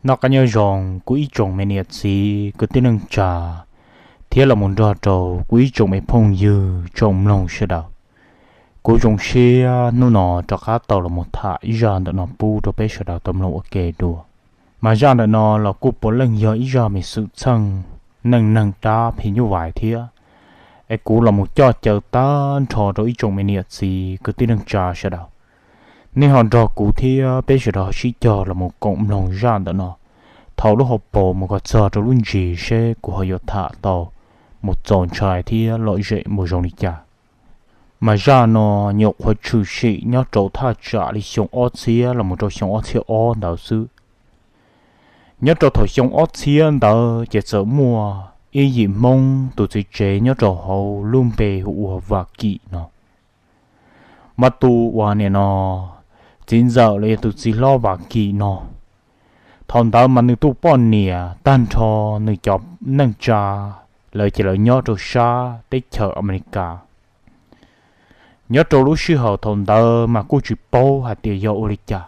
Noj qab nyob zoo kuv ib tsoom me niam txiv kwv tij neej tsa, thiab los mus nrog rau kuv ib tsoom me phooj ywg tsoom mloog sawv daws. Kuv zoo siab hnub no rov qab tau los mus tham ib zaj ntawm no pub rau peb sawv daws tau mloog ua ke dua. Mas zaj ntawm no los kuj puav leej yog ib zaj me xwm txheej neej neeg dab phim nyuj vais thiab. Es kuv los mus coj caw tag nrho rau ib tsoom me niam txiv kwv tij neej tsa sawv daws, nej ho nrog kuv thiab peb sawv daws sib cog los mus koom mloog zaj ntawm no thaum lub hauv paus mus kom txog rau lub ntsis seb kuv ho yuav tham tau mus txaus ntshai thiab lom zem mus zoo li cas. Mas zaj no nyuam qhuav tshwm sim nyob rau thaj tsam li xyoo ob txhiab los mus rau xyoo ob txhiab ob ntawd xwb. Nyob rau thaum xyoo ob txhiab ntawd ces txawm muaj ib yim Hmoob tus txiv tsev nyob rau hauv lub npe hu ua Vam Kim no. Mas tus uas nim no txiv ntxawm los yog tus txiv hlob Vam Kim no, thaum ntawd mas nws tus poj niam tag nrho nws cov neej tsa lawv ces lawv nyob rau sab teb chaws Amelikas. Nyob rau lub sij hawm thaum ntawd mas kuj tsis paub hais tias yog ua li cas,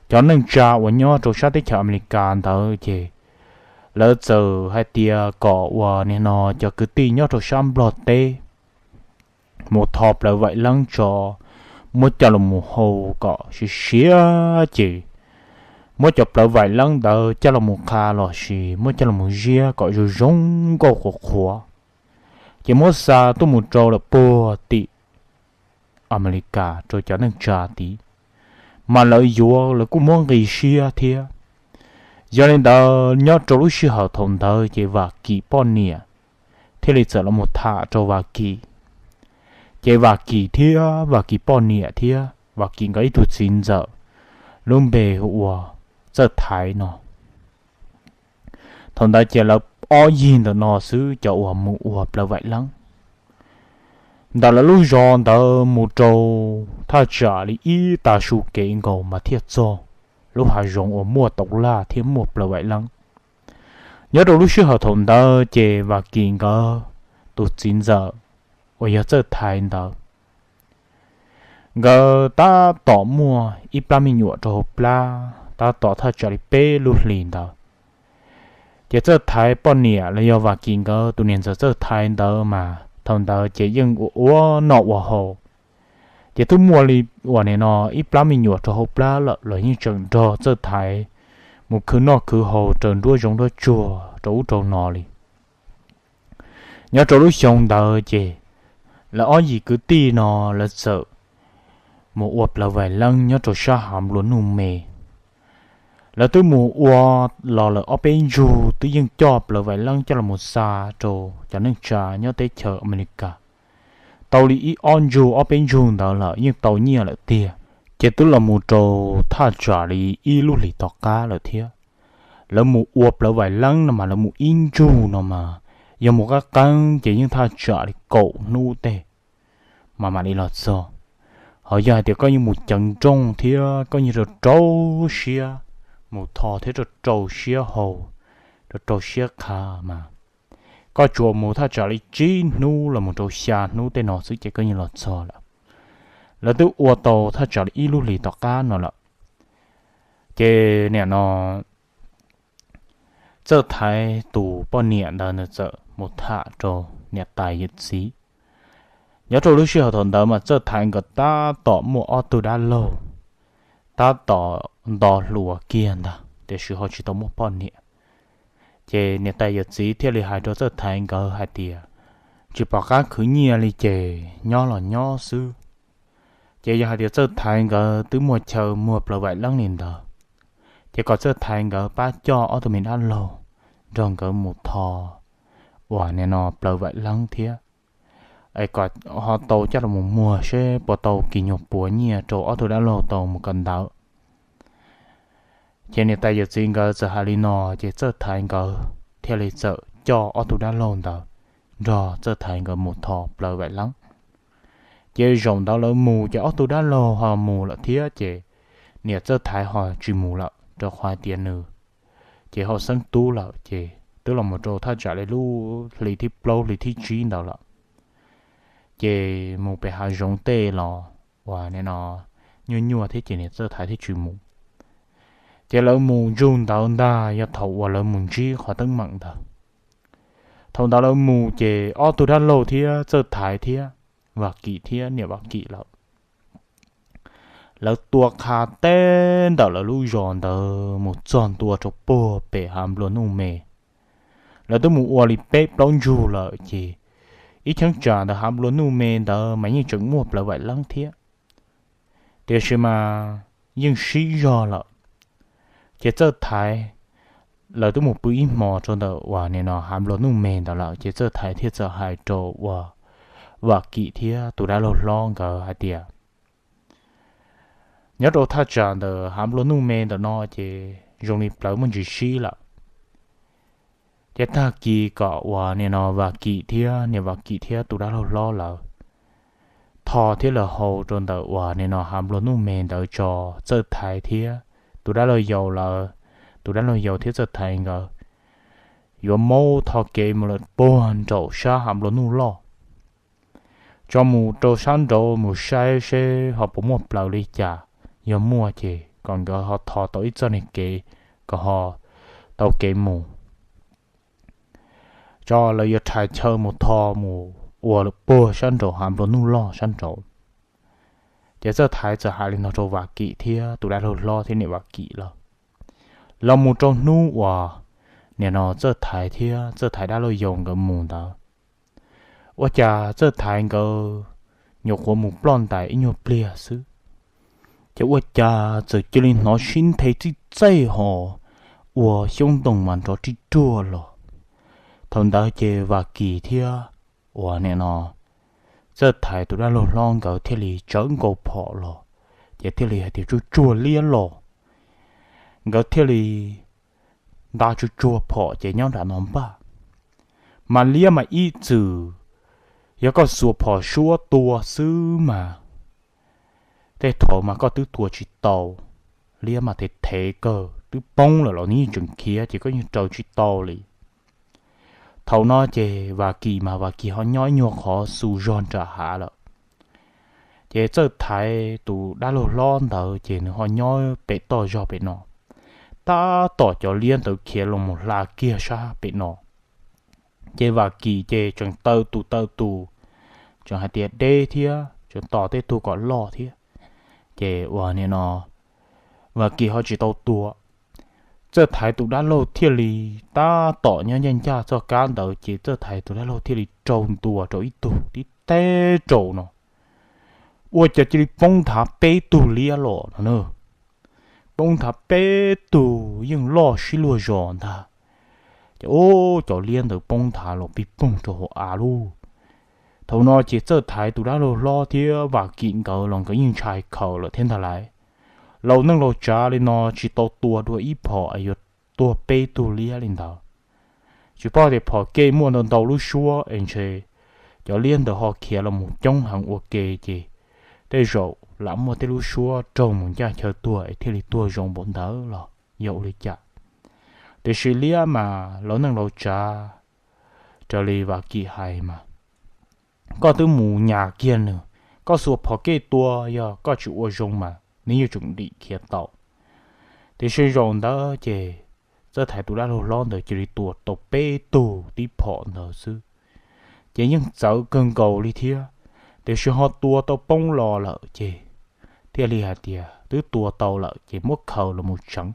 cov neej tsa uas nyob rau sab teb chaws Amelikas ntawd ces lawv txawm hais tias kom uas nim no cov kwv tij nyob rau sab Nplog teb mus tho plawv vaim leeb tso, muab coj los mus hau kom siav siav ces muab cov plawv vaim leeb ntawd coj los mus qha los sis muab coj los mus ziab kom zoo zoo nkauj qhuav qhuav, ces muab xa tuaj mus rau lawm puag tim Amelikas rau cov neej tsa tid, mas lawv yuav lawv kuj muab nqi siab thiab. Yog li ntawd nyob rau lub sij hawm thaum ntawd ces Vam Kim poj niam thiaj li txawm los mus tham rau Vam Kim. Ces Vam Kim thiab Vam Kim poj niam thiab Vam Kim nkawd ib tug txiv ntxawm lub npe hu ua Txawj Thaiv no. Thaum ntawd ces lawv ob yig ntawm no xwb cov uas mus ua plawv vaim leeb. Ntawm lawv lub zos ntawd mus rau thaj tsam li ib tag su kev nkaus mas thiaj txog lub hav zoov uas muaj tau laj thiab muaj plawv vaim leeb. Nyob rau lub sij hawm thaum ntawd ces Vam Kim nkawd tus txiv ntxawm uas yog Txawj Thaiv ntawd, nkawd tab tom muaj ib plab me nyuam rau hauv plab tab tom thaj tsam li peb lub hlis ntawd. Ces Txawj Thaiv poj niam los yog Vam Kim nkawd tus niam ntxawm Txawj Thaiv ntawd mas thaum ntawd ces yeej ua ua noj ua haus, ces twb muaj li uas nim no ib plab me nyuam rau hauv plab lawm los yeej tseem nrog Txawj Thaiv mus khwv noj khwv haus raws nruab zoov nruab tsuag rau ub rau no li. Nyob rau lub xyoo ntawd ces lawv ob yim kwv tij no lawv txawm mus ua plawv vaim leeb nyob rau sab hav nplua nuj me. Lawv twb mus ua los lawm ob peb ntsug twb yeej coj plawv vaim leeb coj los mus xa rau cov neej tsa nyob teb chaws Amelikas tau li ib ob ntsug ob peb ntsug ntawd lawm yeej tau nyiaj lawm tiag. Ces twb los mus rau thaj tsam li ib lub hlis tom qab lawm thiab. Lawv mus ua plawv vaim leeb no mas lawv mus ib ntsug no mas yog mus qab qeeb ces yeej thaj tsam li kaum hnub tej mas mam li los txog. Ho yog hais tias koj yeej mus ceev nrooj thiab koj yeej rau rau siab mus tho thiab rau rau siab haus, rau rau siab qha mas koj tsuas mus thaj tsam li tsib hnub los mus rau xya hnub tej no xwb ces koj yeej los txog lawm. Lawv twb ua tau thaj tsam li ib lub hlis tom qab no lawm. Ces nim no Txawj Thaiv tus poj niam ntawd nws txawm mus tham rau niam tais yawm txiv. Nyob rau lub sij hawm thaum ntawd mas Txawj Thaiv nkawd tab tom muaj ob tug dab laug tab tom nto hluas kiag ntag tiam sis ho tsis tau muaj poj niam. Ces niam tais yawm txiv thiaj li hais rau Txawj Thaiv nkawd hais tias, tsis pom qab khwv nyiaj li ces nyob los nyob xwb. Ces yog hais tias Txawj Thaiv nkawd twb muaj chaw muag plawv vaim leeb li ntawd, ces kom Txawj Thaiv nkawd pab coj ob tug me dab laug nrog nkawd mus tho uas nim no plawv vaim leeb thiab, es kom ho tau coj los mus muag seb puas tau kis nyuag puav nyiaj rau ob tug dab laug tau mus kawm ntawv. Ces niam tais yawm txiv nkawd txawm hais li no, ces Txawj Thaiv nkawd thiaj li txawm coj ob tug dab laug ntawd nrog Txawj Thaiv nkawd mus tho plawv vaim leeb. Ces zaum ntawd lawv mus ces ob tug dab laug ho mus lawm thiab, ces niam Txawj Thaiv ho tsis mus lawm rau qhov hais tias nws ces ho xeeb tub lawm, ces twb los mus rau thaj tsam li lub hli thib plaub hli thib tsib ntawd lawm. Ces mus pem hav zoov tej los uas nim no nyuaj nyuaj thiab ces niam Txawj Thaiv thiaj tsis mus. Ces lawv mus ntsug ntawd ntag yog thaum uas lawv mus ntsib qhov teeb meem ntawd. Thaum ntawd lawv mus ces ob tug dab laug thiab Txawj Thaiv thiab Vam Kim thiab niam Vam Kim lawm, lawv tua qha teb ntawm lawv lub zos ntawd mus txog ntua rau puag pem hav nplua nuj me. Lawv twb mus ua li peb plaub ntsug lawm ces ib cheeb tsam ntawm hav nplua nuj me ntawd mas yeej tseem muaj plawv vaim leeb thiab, tiam sis mas yeej sib zog lawm. Ces Txawj Thaiv, lawv twb mus pw ib hmos rau ntawm uas nim no hav nplua nuj me ntawd lawm ces Txawj Thaiv thiaj txawm hais rau uas Vam Kim thiab tus dab laug hlob nkawd hais tias, nyob rau thaj tsam ntawm hav nplua nuj me ntawm no ces zoo li plawv muaj ntsis sib lawm. Ces tag kis kom uas nim no Vam Kim thiab niam Vam Kim thiab tus dab laug hlob lawv tho thiab lawv hau rau ntawm uas nim no hav nplua nuj me ntawd tso Txawj Thaiv thiab tus dab laug yau lawv, tus dab laug yau thiab Txawj Thaiv nkawd yuav maub tho kev mus lawm puag nraum sab hav nplua nuj loj, tso mus rau sab nraud mus saib seb ho puas muaj plawv li cas, yog muaj ces kom nkawd ho tho tau ib txoj niag kev kom ho tau kev mus. Tso lawv yuav rhais chaw mus tho mus ua lawm puag sab nraum hav nplua nuj loj sab nraud. Ces Txawj Thaiv txawm hais li no rau Vam Kim thiab tus dab laug hlob thiab niam Vam Kim lawm. Los mus rau hnub uas nim no Txawj Thaiv thiab Txawj Thaiv dab laug yau nkawd mus ntawd, ua cas Txawj Thaiv nkawd nyuam qhuav mus ploj ntais ib nyuag pliag xwb, ces ua cas txawm cia li hnov sib nthe txij txaij ho ua xyoob ntoo mas nrov rij ruag los. Thaum ntawd ces Vam Kim thiab uas nim no Txawj Thaiv tus dab laug hlob nkawd thiaj li tsawv nkaus phom los, ces thiaj li hais tias tsuag tsuag liab los. Nkawd thiaj li nta tsuag tsuag phom ces nyob nram no npaj. Mas liab mas ib txwm yog koj xuas phom suab tua xwb mas tej thaum mas koj twb tua tsis tau. Liab mas thev thev kawg, twb poob lawm los nws yeej tseem khiav ces koj yeej raws tsis tau li. Thaum no ces Vam Kim mas Vam Kim ho nyob ib nyuag qhov xu zog nram hav lawm. Ces Txawj Thaiv tus dab laug hlob ntawd ces nws ho nyob pem toj zog pem no, tab tom cov liab ntawd khiav los mus hla kiag sab pem no. Ces Vam Kim ces tseem taw tus taw tus, tseem hais tias deb thiab tseem tos tej tug kom loj thiab. Ces uas nim no Vam Kim ho tsis tau tua. Txawj Thaiv tus dab laug thiaj li tab tom nyob ncaj ncaj txoj kab ntawd ces Txawj Thaiv tus dab laug thiaj li rau ntua rau ib tug tib teb rau no, ua cas cia li poob nthav peb tug liab los no na. Poob nthav peb tug yeej loj sib luag zos ntag. Ces ub, cov liab ntawd poob nthav los pig poog rau hauv av lauj. Thaum no ces Txawj Thaiv tus dab laug hlob thiab Vam Kim nkawd los nkawd yeej ntshai khaws lawm thiab ntag lauj. Laus neej laus tsav li no tsis tau tua dua ib phom es yuav tuag peb tug liab li ntawd. Tsis paub tias phom kej muaj ntau ntau lub suab es ntshe cov liab ntawd ho khiav los mus coob heev ua ke ces tej zaum lam muaj tej lub suab raug mus ncaj chaw tuag es thiaj li tuag zoo npaum ntawd los yog ua li cas. Tiam sis liab mas laus neej laus tsav, raws li Vam Kim hais mas koj twb mus nyas kiag nws, koj xuas phom kej tua yog koj tsis ua zoo mas nws yeej tseem dim khiav tau. Tiam sis zaum ntawd ces Txawj Thaiv tus dab laug hlob ntawd cia li tua tau peb tug tib phom ntawd xwb, ces yeej txawv kawg nkaus li thiab. Tiam sis ho tua tau poob los lawm ces thiaj li hais tias twb tua tau lawm ces muab khaws los mus tseev.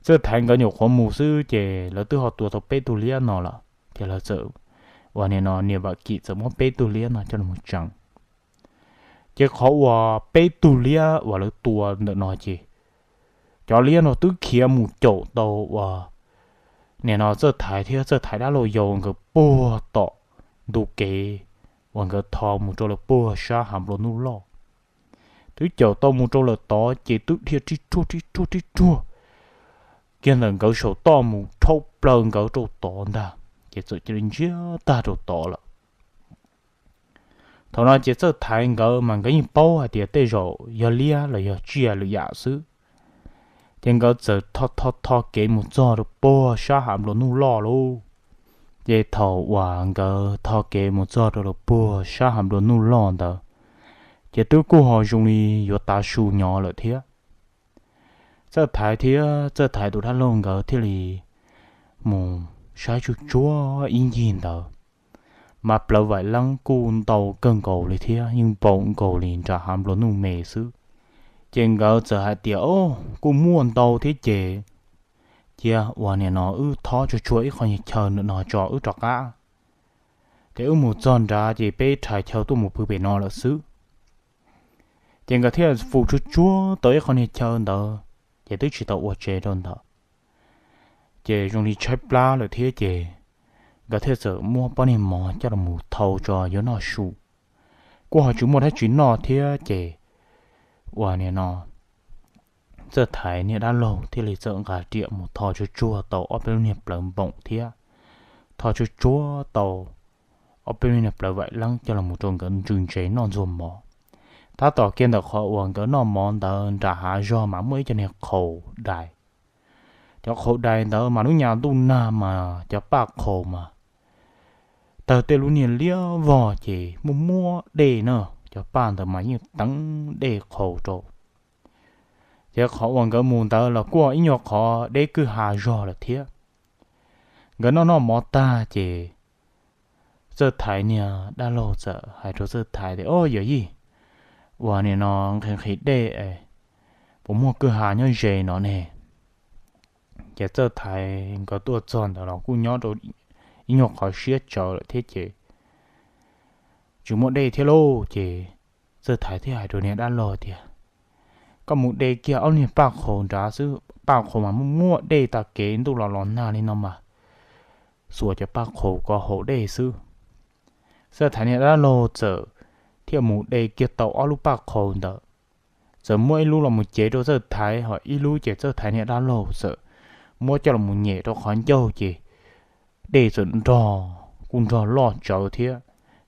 Txawj Thaiv nkawd nyuam qhuav mus xwb ces lawv twb ho tua tau peb tug liab no lawm ces lawv txawm, uas nim no niam Vam Kim txawm muab peb tug liab no coj los mus tseev. Ces qhov uas peb tug liab uas lawv tua ntawm no ces cov liab no twb khiav mus caum tau uas nim no Txawj Thaiv thiab Txawj Thaiv dab laug yau nkawd puag tom ntu kev uas nkawd tho mus rau lawm puag sab hav nplua nuj loj. Twb caum tau mus rau lawm tod ces twb dhia rij ruag rij ruag rij ruag kiag ntawm nkawd saum toj mus dhau plaws nkawd rau tod ntag, ces txawm cia li ntsiag tag rau tod lawm. Thaum no ces Txawj Thaiv nkawd mas nkawd yeej paub hais tias tej zaum yog liab los yog tsiaj lwm yam xwb, ces nkawd txawm tho tho tho kev mus txog rau puag sab hav nplua nuj loj lauj. Ces thaum uas nkawd tho kev mus txog rau puag sab hav nplua nuj loj ntawd, ces twb kuj ho zoo li yuav tav su nyob lawm thiab. Txawj Thaiv thiab Txawj Thaiv tus dab laug nkawd thiaj li mus saib tsuj tsuag ib ncig ntawd, mas plawv vaim leeb kuj ntau kawg nkaus li thiab yeej npaum nkaus li nram hav nplua nuj me xwb. Ces nkawd txawm hais tias, Au, kuj muaj ntau thiab ces cia ua niam no wb thob tsuj tsuag ib qho niag chaw no tso wb rov qab, ces wb mus txog nrad ces peb rhais chaw tuaj mus pw pem no lawm xwb. Ces nkawd thiaj fus tsuj tsuag tau ib qho niag chaw ntawd, ces twb tsis tau ua tsev rau ntawd. Ces zoo li tshaib plab lawm thiab ces nkawd thiaj txawm muab pob niag mov coj los mus thau tso yuav noj su. Kuj ho tsis muaj dab tsi noj thiab ces ua niam no Txawj Thaiv niag dab laug thiaj li txawm nqa riam mus thov tsuj tsuag tau ob peb lub niag plawv npoom thiab thov tsuj tsuag tau ob peb lub niag plawv vaim leeb coj los rau nkawd ntsws ntsev noj ntxuag mov. Tab tom kiag ntawm qhov uas nkawd noj mov ntawd nram hav zog mas muaj ib co niag qhaus dais. Cov qhaus dais ntawd mas lub nyas ntuj nag mas cov paj qhaus mas tawg tej lub niag liab vog ces muaj muaj dej na, cov paj ntawd mas yeej teev dej qhaus rau. Ces qhov uas nkawd mus ntawd los kuj ib nyuag qhov deb kwj ha zog lawm thiab. Nkawd noj noj mov tag ces Txawj Thaiv niag dab laug txawm hais rau Txawj Thaiv tias, Au yawm yij, ua niam no nqhis nqhis dej, puas muaj kwj ha nyob ze no ne? Ces Txawj Thaiv nkawd tuaj txog ntawd los kuj nyob rau ib nyuag qhov siab tsawv lawm thiab ces tsis muaj dej thiab lauj. Ces Txawj Thaiv thiaj hais rau niag dab laug tias, Koj mus de kiag ob niag paj qhaus nrad xwb, paj qhaus mas muaj muaj dej tas kev ntuj los los nag li no mas xuas cov paj qhaus kom haus dej xwb. Txawj Thaiv niag dab laug txawm thiaj mus de kiag tau ob lub paj qhaus ntawd, txawm muab ib lub los mus cev rau Txawj Thaiv ho ib lub ces Txawj Thaiv niag dab laug txawm muab coj los mus nyem rau qhov ncauj ces dej txawm nrog, kuj nrog loj tsawv thiab.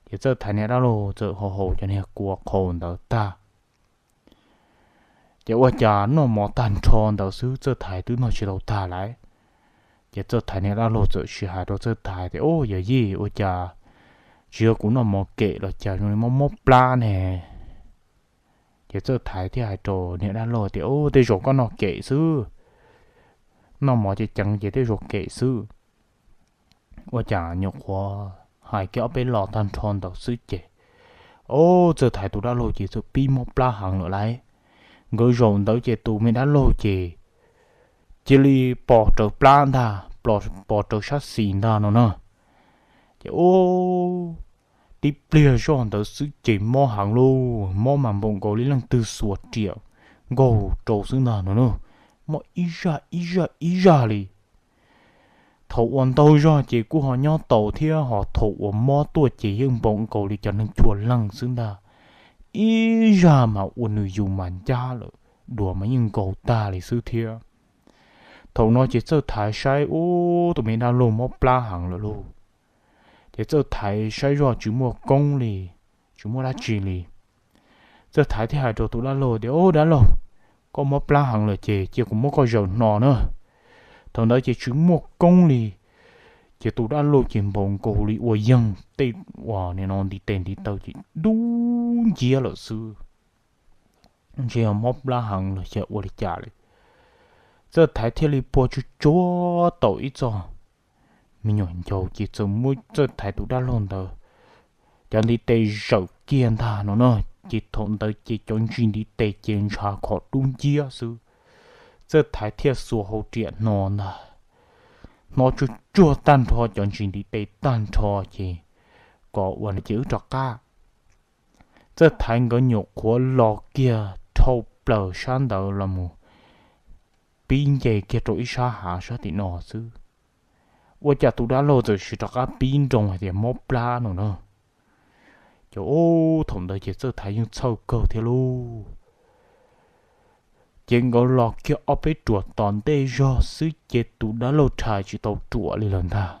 Ces Txawj Thaiv niag dab laug txawm haus haus cov niag kua qhaus ntawd tag. Ces ua cas noj mov tag nrho ntawd xwb Txawj Thaiv twb noj tsis tau tag lawm. Ces Txawj Thaiv niag dab laug txawm sis hais rau Txawj Thaiv tias, Au yawm yij, ua cas tsis yog kuv noj mov kem los cas zoo li mob mob plab ne? Ces Txawj Thaiv thiaj hais rau niag dab laug tias, Au, tej zaum koj noj kem xwb, noj mov ceev ceev ces tej zaum kem xwb. Ua cas nyuam qhuav hais kiag ob peb los tag nrho ntawd xwb ces, au, Txawj Thaiv tus dab laug ces txawm pib mob plab heev lawm lauj. Nkawd zaum ntawd ces tus me dab laug ces cia li pos rawv plab ntag, pos rawv sab xis ntag no na. Ces ua tib pliag zoj ntawd xwb ces mob heev lauj, mob mas npaum nkaus li leej twg xuas riam nkaug rau xwb ntag no na, mob ib zaj ib zaj ib zaj li. Thaum uas ntau zog ces kuj ho nyob tau thiab, ho thaum uas mob tuaj ces yeej npaum nkaus li cov neeg cuag leej xwb ntag. Ib zaj mas ua nws yus mas ncab lawm, duav mas yeej nkaus tag li xwb thiab. Thaum no ces Txawj Thaiv saib ua tus me dab laug mob plab heev lawm lauj. Ces Txawj Thaiv saib zoj tsis muaj koob li, tsis muaj dab tsi li. Txawj Thaiv thiaj hais rau tus dab laug tias, Au dab laug, koj mob plab heev lawm ces cia kuv muab koj zaws hno na. Thaum ntawd ces tsis muaj koob li, ces tus dab laug ces npaum nkaus li ua yeeg tej uas nim no ntiv tes ntiv taw ces dub nciab lawm xwb. Ntshe yog mob plab heev los xyov ua li cas li. Txawj Thaiv thiaj li pua tsuj tsuag tau ib txoj me nyuam ncauj ces txawm muab Txawj Thaiv tus dab laug ntawd cov ntiv tes zawm kiag ntag no na. Ces thaum ntawd ces cov ntsis ntiv tes ces ntshav khov dub nciab xwb. Txawj Thaiv thiaj xuas hau riam hno ntag, hno tsuj tsuag tag nrho cov ntsis ntiv tes tag nrho ces kom ua no ces wb rov qab. Txawj Thaiv nkawd nyuam qhuav los kiag dhau plaws sab ntawd los mus pib nce kiag rau ib sab hav sab tim no xwb, ua cas tus dab laug txawm sis rov qab pib nroo hais tias mob plab no na. Ces ua thaum ntawd ces Txawj Thaiv yeej txhawj kawg thiab lauj. Ces nkawd los kiag ob peb ruam tom ntej zog xwb ces tus dab laug rhais tsis tau ruam li lawm ntag.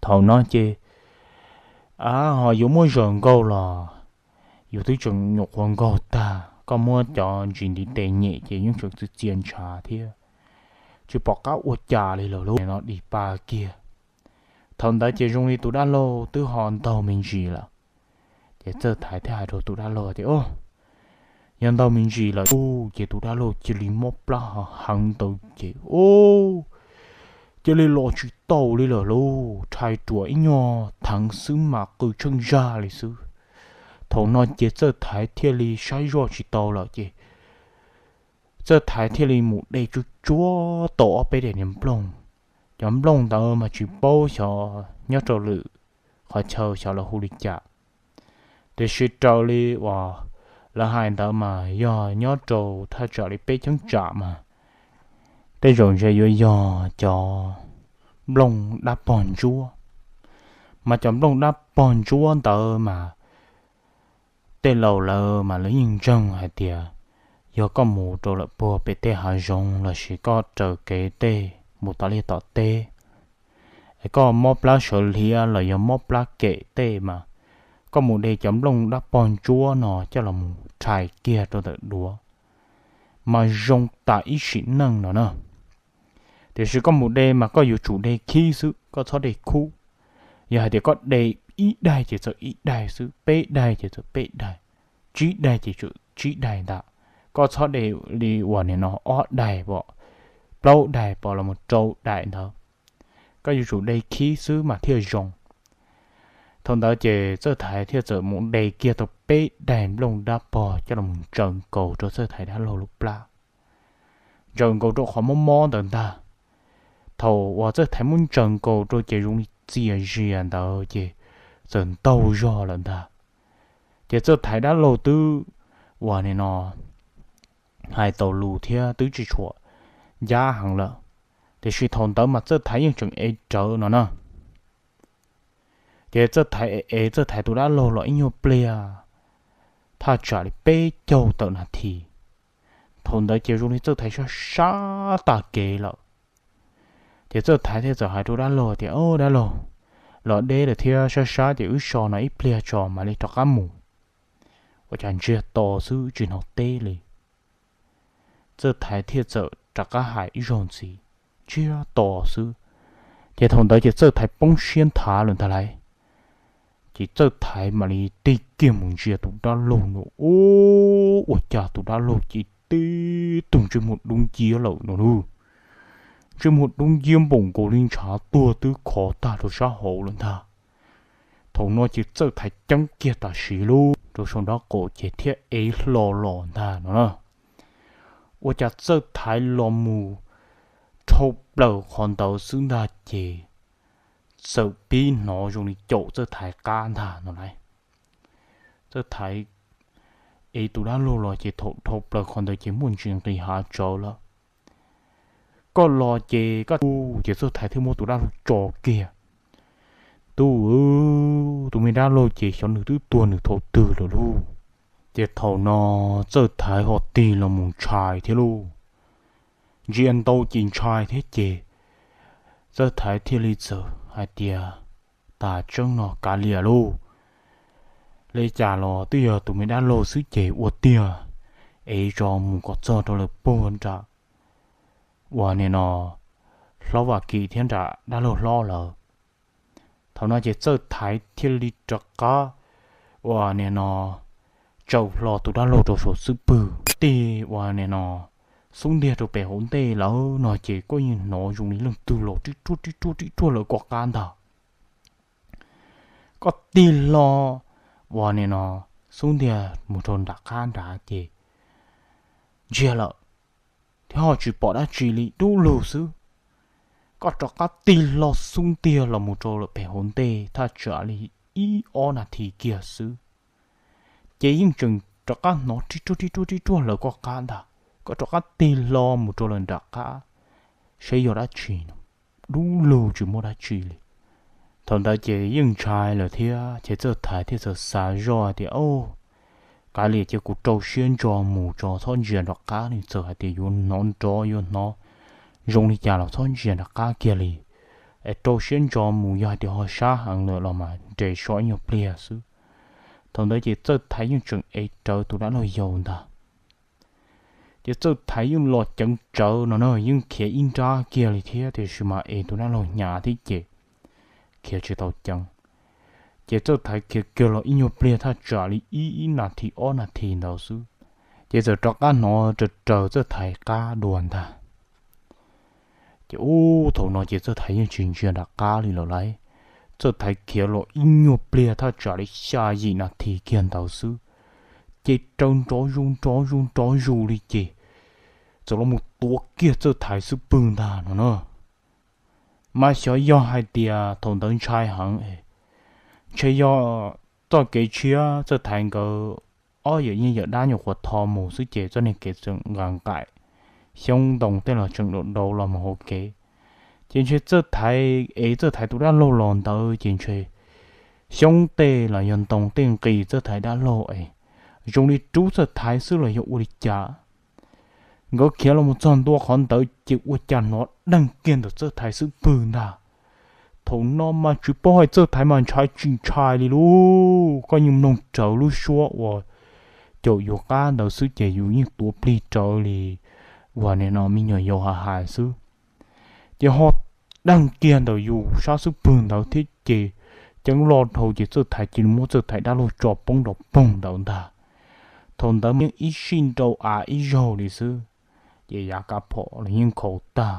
Thaum no ces a ho yuav muab zaws nkaug los yus twb tseem nyuam qhuav nkaug tag, koj muab cov ntsis ntiv tes nyem ces yeej tseem txias txias ntshav thiab, tsis pom qab ua cas li lawm lauj, no dig pa kiag. Thaum ntawd ces zoo li tus dab laug twb ho ntaug me ntsis lawm. Ces Txawj Thaiv thiaj hais rau tus dab laug tias, Au, Yog ntau me ntsis lawm ces tus dab laug cia li mob plab heev ntawd ces ub, cia li los tsis tau li lawm lauj, rhais ruam ib nyuag theev xwb mas qw tsheej zaj li xwb. Thaum no ces Txawj Thaiv thiaj li saib zoj tsis tau lawm ces Txawj Thaiv thiaj li mus de tsuj tsuab tau ob peb daim niag nplooj. Cov nplooj ntawd mas tsis paub xyov nyob rau lwm qhov chaw xyov lawv hu li cas, tiam sis raws li uas lawv hais ntawd mas yog nyob rau thaj tsam li peb cheeb tsam mas tej zaum ntshe yuav yog cov nplooj dab pog ntsuab. Mas cov nplooj dab pog ntsuab ntawd mas tej laus lawv mas lawv yeej ntseeg hais tias yog koj mus rau lawm puag pem tej hav zoov lossis koj raws kev tej mus tom liaj tom teb es koj mob plab sawv liav los yog mob plab kem tej mas koj mus de cov nplooj dab pog ntsuab no coj los mus rhais kiag rau ntawm duav mas zoo tas ib sim neej no na. Tiam sis koj mus de mas koj yuav tsum de khib xwb, koj txhob de khub. Yog hais tias koj de ib daig ces txawm ib daig xwb, peb daig ces txawm peb daig, tsib daig ces txawm tsib daig ntag. Koj txhob de li uas nim no ob daig pom, plaub daig pom los mus rau daim ntawd. Koj yuav tsum de khib xwb mas thiaj zoo. Thaum ntawd ces Txawj Thaiv thiaj txawm mus de kiag tau peb daig nplooj dab pog coj los mus ntsaws nkaus rau Txawj Thaiv dab laug lub plab, ntsaws nkaus rau qhov mob mob ntawd ntag. Thaum uas Txawj Thaiv muab ntsaws nkaus rau ces zoo li txias zias ntawd ces txawm ntaug zog lawm ntag. Ces Txawj Thaiv dab laug twb uas nim no hais tau lus thiab twb tsis tshua ncab heev lawm, tiam sis thaum ntawd mas Txawj Thaiv yeej tseem ev rawv no na. Ces Txawj Thaiv ev ev Txawj Thaiv tus dab laug los ib nyuag pliag, thaj tsam li peb caug tawm nas this. Thaum ntawd ces zoo li Txawj Thaiv sab sab tag kev lawm. Ces Txawj Thaiv thiaj txawm hais rau dab laug tias, Au dab laug, los deb lawm thiab sab sab ces wb so no ib pliag tso mam li rov qab mus. Ua cas ntsiag to xwb tsis hnov teb li. Txawj Thaiv thiaj txawm rov qab hais ib zaug ntxiv, ntsiag to xwb. Ces thaum ntawd ces Txawj Thaiv poob siab nthav lawm ntag lauj. Ces Txawj Thaiv mam li tig kiag mus ntsia tus dab laug no, ub, ua cas tus dab laug ces tib tug ntsej muag dub nciab lawm no lauj. Ntsej muag dub nciab npaum nkaus li ntshav tuag twb khov tag rau sab hauv lawm ntag. Thaum no ces Txawj Thaiv ceeb kiag tam sim lub rau saum nraub qaum ces thiaj ev hlo los ntag no na. Ua cas Txawj Thaiv los mus dhau plaws qhov ntawd xwb ntag ces txawm pib hnov zoo li caum Txawj Thaiv qab ntag no lauj. Txawj Thaiv ev tus dab laug los ces thaum dhau plaws qhov ntawd ces muaj ntsis nqis hav tsawv lawm. Koj los ces koj, ces Txawj Thaiv thiaj muab tus dab laug tso kiag. Tub, tus me dab laug ces xyov nws twb tuag nws thaum twg lawm lauj. Ces thaum no Txawj Thaiv ho tig los mus ntshai thiab lauj. Ntsia ntau ces ntshai thiab ces Txawj Thaiv thiaj li txawm hais tias, Tas tseeb no kav liam lauj, li cas los twb yog tus me dab laug xwb ces ua tiag, ev tso mus kom txog rau lawm puag nram uas nim no Hlob Vam Kim thiab nram dab laug hlob lawm. Thaum no ces Txawj Thaiv thiaj li rov qab uas nim no tsaws hlo tus dab laug rau saum xub pwg. Tig uas nim no xub ntiag rau pem hauv ntej lawm no ces koj yeej hnov zoo li leej twg los rib ruaj rib ruaj rib ruaj lawv koj qab ntag. Koj tig hlo uas nim no xub ntiag mus rau nram qab nrad ces ntsiag lawm, thiab ho tsis pom dab tsi li, dub lug xwb. Koj rov qab tig hlo xub ntiag los mus rau lawm pem hauv ntej thaj tsam li ib ob nas this kiag xwb, ces yeej tseem rov qab hnov rib ruaj rib ruaj rib ruaj lawv koj qab ntag. Koj rov qab tig hlo mus rau lawm nram qab seb yog dab tsi no, dub lug tsis muaj dab tsi li. Thaum ntawd ces yeej ntshai lawm thiab ces Txawj Thaiv thiaj txawm xav zoj tias, Au, kav liam ces kuv rau siab ntso mus tso, txhob ntsia nram qab li, txawm hais tias yuav hnov nrov yuav hnov zoo li cas los txhob ntsia nram qab kiag li. Es rau siab ntso mus, yog hais tias ho sab heev lawm los mas nres so ib nyuag pliag xwb. Thaum ntawd ces Txawj Thaiv yeej tseem ev rawv tus dab laug yau ntag. Ces Txawj Thaiv yeej los ceev tsawv no na, yeej khiav ib nrab kiag li thiab tiam sis mas es tus dab laug hnyav thiab ces khiav tsis tau ceev. Ces Txawj Thaiv khiav kiag los ib nyuag pliag thaj tsam li ib, ib nas this ob nas this ntawd xwb, Ces txawm rov qab hnov raws raws Txawj Thaiv qab dua ntag. Ces ub, thaum no ces Txawj Thaiv yeej tsis ntsia nram qab li lawm lauj. Txawj Thaiv khiav los ib nyuag pliag thaj tsam li xya yim nas this kiag ntawd xwb, ces raws nrov zus nrov zus nrov zus li ces txawm los mus tuav kiag Txawj Thaiv xub pwg ntag no na. Mas xyov yog hais tias thaum ntawd ntshai heev, ntshe yog txoj kev tshiab Txawj Thaiv nkawd ob yawm yeej yawm dab nyuam qhuav tho mus xwb ces txoj niag kev tseem nqa nqaim, xyoob ntoo tej los tseem daum daus los mus hauv kev. Ces ntshe Txawj Thaiv ev Txawj Thaiv tus dab laug los ntawd ces ntshe xyoob tej los yog ntoo tej nqis Txawj Thaiv dab laug es zoo li rub Txawj Thaiv xwb los yog ua li cas. Nkawd khiav los mus txog ntua qhov ntawd ces ua cas hnov deeg kiag ntawm Txawj Thaiv xub pwg ntag. Thaum no mas tsis paub hais Txawj Thaiv mas ntshai tsis ntshai li lauj, koj yeej mloog raws lub suab uas caum yus qab ntawd xwb ces yus yeej tuav plig raws li uas nim no me nyuam yaus hais hais xwb. Ces ho deeg kiag ntawm yus sab xub pwg ntawd thiab ces ceeb loj dhau ces Txawj Thaiv cia li muab Txawj Thaiv dab laug tso poob nrov poog ntawd ntag. Thaum ntawd yeej ib sij nrau av ib zaug li xwb, ces yav kav phom los yeej nkhaus tag.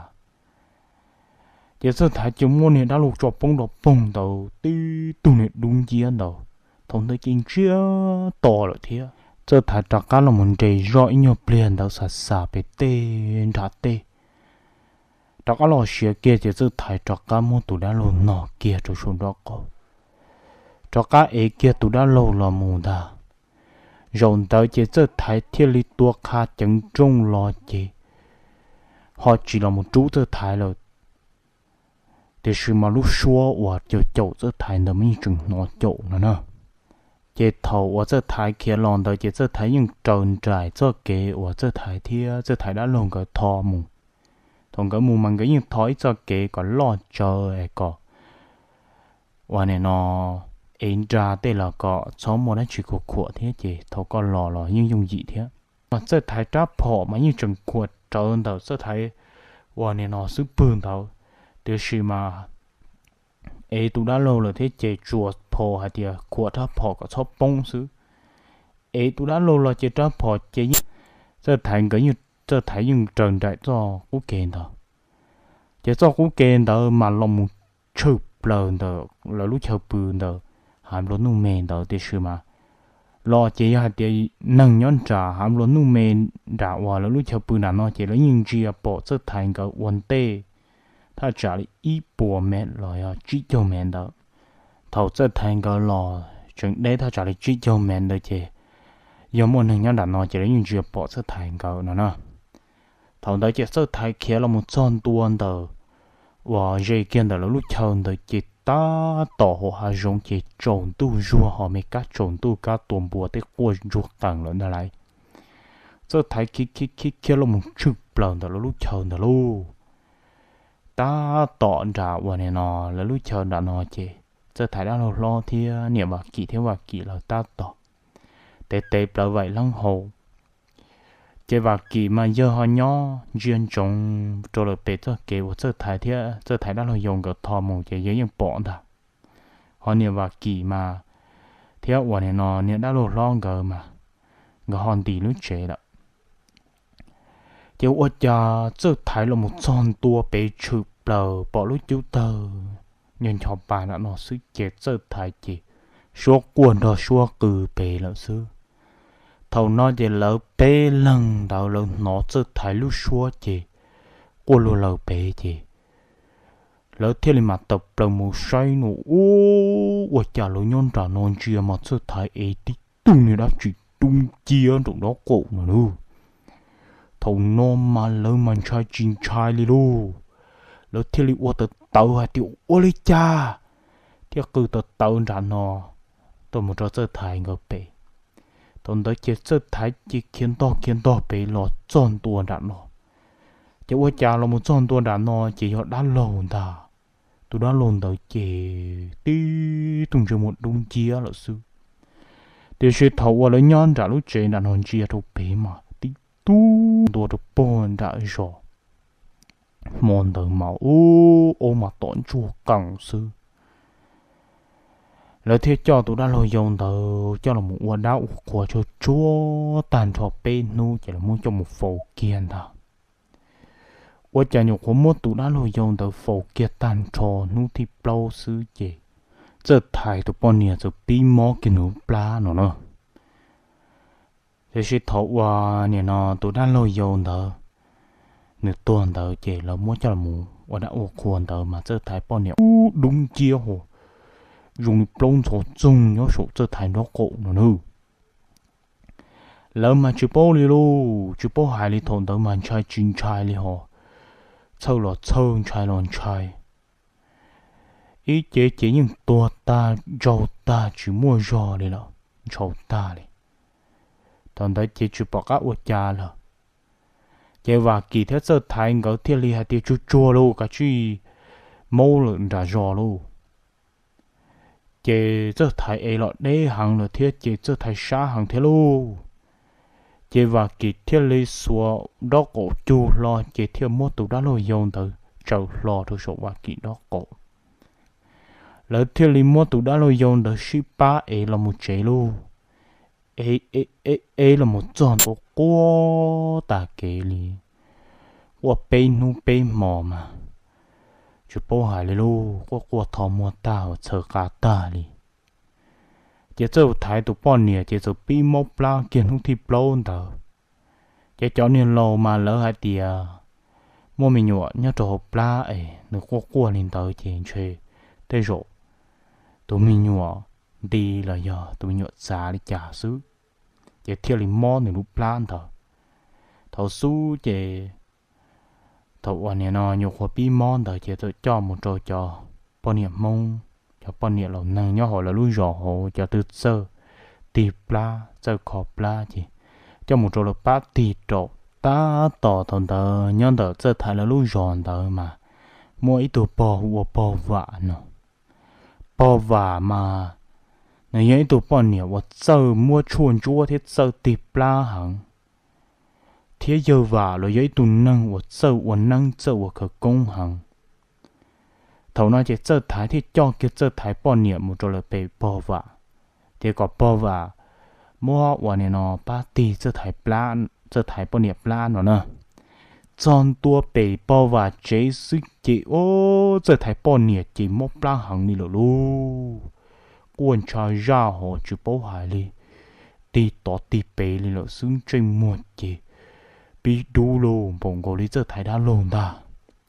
Ces Txawj Thaiv cia li muab niag dab laug tso poob nrov poog ntawd tib tug niag dub nciab ntawd, thaum ntawd ces ntsiag to lawm thiab. Txawj Thaiv rov qab los mus nres zoj ib nyuag pliag ntawd xav xav pem tej nram tej, rov qab los siav kiag ces Txawj Thaiv rov qab muab tus dab laug no kiag rau saum nraub qaum, rov qab ev kiag tus dab laug los mus ntag. Zaum ntawd ces Txawj Thaiv thiaj li tua qha ceev nrooj los ces ho tsis los mus rub Txawj Thaiv lawm. Tiam sis mas lub suab uas caum caum Txawj Thaiv ntawd mas yeej tseem hnov caum no na. Ces thaum uas Txawj Thaiv khiav los ntawd ces Txawj Thaiv yeej raws nraim txoj kev uas Txawj Thaiv thiab Txawj Thaiv dab laug nkawd tho mus. Thaum nkawd mus mas nkawd yeej tho ib txoj kev kom loj tsawv es kom uas nim no ev nra tej los kom txhob muaj dab tsi khuam khuam thiab ces thaum koj los los yeej yooj yim thiab. Mas Txawj Thaiv rab phom mas yeej tseem khuam rawv ntawm Txawj Thaiv uas nim no xub pwg ntawd, tiam sis mas ev tus dab laug lawm thiab ces tsuas pom hais tias khuam rab phom kom txhob poob xwb. Ev tus dab laug los ces rab phom ces yeej, Txawj Thaiv nkawd yeej, Txawj Thaiv yeej raws nraim txoj qub ke ntawd. Ces txoj qub ke ntawd mas los mus tshwm plaws ntawm lawv lub chaw pw ntawd, hav nplua nuj me ntawd tiam sis mas los ces yog hais tias neeg nyob nram hav nplua nuj me nram uas lawv lub chaw pw nram no ces lawv yeej ntsia pom Txawj Thaiv nkawd ua ntej thaj tsam li ib puas mev los yog tsib caug mev ntawd. Thaum Txawj Thaiv nkawd los tseem deb thaj tsam li tsib caug mev ntawd ces yog muaj neeg nyob nram no ces lawv yeej ntsia pom Txawj Thaiv nkawd no na. Thaum ntawd ces Txawj Thaiv khiav los mus txog ntua ntawm uas ze kiag ntawm lawv lub chaw ntawd ces tab tom hauv hav zoov ces tsaus ntuj zuag ho me kab tsaus ntuj kab tua npua tej quaj ntsuag qees lawm ntag lauj. Txawj Thaiv khiav khiav khiav khiav los mus tshwm plaws ntawm lawv lub chaw ntawd lauj. Tab tom nram uas nim no lawv lub chaw nram no ces Txawj Thaiv dab laug hlob thiab niam Vam Kim thiab Vam Kim lawv tab tom tev tev plawv vaim leeb hau. Ces Vam Kim mas yawg ho nyob ntsia ntsoov rau lawm pem txoj kev uas Txawj Thaiv thiab Txawj Thaiv dab laug yau nkawd tho mus ces yawg yeej pom ntag. Ho niam Vam Kim mas thiab uas nim no niam dab laug hlob nkawd mas nkawd ho ntis lub tsev lawm. Ces ua cas Txawj Thaiv los mus txog ntua pem tshwm plaws pom lub cub tawg ncho ncho pa nram no xwb ces Txawj Thaiv ces suab quaj nrog suab qw pem lawm xwb. Thaum no ces lawv peb leeg ntawd lawv hnov Txawj Thaiv lub suab ces quaj luag lawm pem ces lawv thiaj li mam tawm plaws mus saib no ub, ua cas lawv nyob nram no ntsia mas Txawj Thaiv ev tib tug niag dab tsi dub nciab nraum nraub qaum no lauj. Thaum no mas lawv mas ntshai tsis ntshai li lauj, lawv thiaj li ua tawv tawv hais tias ua li cas, thiaj qw tawv tawv nram no tuaj mus rau Txawj Thaiv nkawd pem. Thaum ntawd ces Txawj Thaiv ces khiav ntog khiav ntog pem los txog ntua nram no. Ces ua cas los mus txog ntua nram no ces yog dab laug ntag. Tus dab laug ntawd ces tib tug ntsej muag dub nciab lawm xwb. Tiam sis thaum uas lawv nyob nram lub tsev nram no ntsia rau pem mas tib tug ntua rau puag nram zos. Hmo ntawd mas ub, ua mas tom ntsuag qees xwb. Lawv thiaj coj tus dab laug yau ntawd coj los ua dab ua qhua tsuag tsuag tag nrho peb hnub ces lawv muab coj mus faus kiag ntag. Ua cas nyuam qhuav muab tus dab laug yau ntawd faus kiag tag nrho hnub thib plaub xwb ces Txawj Thaiv tus poj niam txawm pib mob kiag nws lub plab no na. Tiam sis thaum uas nim no tus dab laug yau ntawd nws tuag ntawd ces lawv muab coj los ua dab ua qhua ntawd mas Txawj Thaiv poj niam ub dub nciab ho zoo li plaub ntxhov txoog nyob saum Txawj Thaiv nraub qaum no nawb. Lawv mas tsis paub li lauj, tsis paub hais li, thaum ntawd mas ntshai tsis ntshai li ho txhawj los txhawj ntshai los ntshai. Ib ce ces yeej tuag tag ntsaug tag tsis muaj zog li lawm, ntshau tag li. Thaum ntawd ces tsis pom qab ua cas lawm. Ces Vam Kim thiab Txawj Thaiv nkawd thiaj li hais tias tsuag tsuag lauj, kav tsij maub lawm nram zos lauj. Ces Txawj Thaiv ev los deb heev lawm thiab ces Txawj Thaiv sab heev thiab lauj. Ces Vam Kim thiaj li xuas nraub qaum cug hlo ces thiaj muab tus dab laug yau ntawd tsaws hlo rau saum Vam Kim nraub qaum. Lawv thiaj li muab tus dab laug yau ntawd sib pab ev los mus tsev lauj. Ev los mus txog ntua quaj tas kev li, quaj peb hnub peb hmo mas tsis paub hais li lauj, quaj quaj tho muag tag uas txhaws qa tag li. Ces Txawj Thaiv tus poj niam ces txawm pib mob plab kiag hnub thib plaub ntawd. Ces cov niag laus mas lawv hais tias muaj me nyuam nyob rau hauv plab es nws quaj quaj li ntawd ces ntshe tej zaum tus me nyuam nti los yog tus me nyuam txav li cas xwb, ces thiaj li mob nws lub plab ntawd. Thaum xub ces thaum uas nim no nyuam qhuav pib mob ntawd ces txawm coj mus rau cov poj niam Hmoob, cov poj niam laus neeg nyob hauv lawv lub zos hauv cov twg txawj tig plab txawj kho plab ces coj mus rau lawv pab tig rau. Tab tom thaum ntawd nyob ntawm Txawj Thaiv lawv lub zos ntawd mas muaj ib tug pog hu ua pog Vam no. Pog Vam mas nws yog ib tug poj niam uas txawj muab tshuaj ntsuab thiab txawj tig plab heev, thiab yawg Vam los yog ib tug neeg uas txawj ua neeb txawj ua khawv koob heev. Thaum no ces Txawj Thaiv thiaj coj kiag Txawj Thaiv poj niam mus rau lawv pem pog Vam, tias kom pog Vam muab ua nim no pab tig Txawj Thaiv poj niam plab no na. Txog ntua pem pog Vam tsev xwb ces ub, Txawj Thaiv poj niam ces mob plab heev li lawm lauj. Quaj ntsha zaj hos tsis paub hais li, tig tod tig pem li lawm xwb, ntsej muag ces pib dub lug npaum nkaus li Txawj Thaiv dab laug ntag.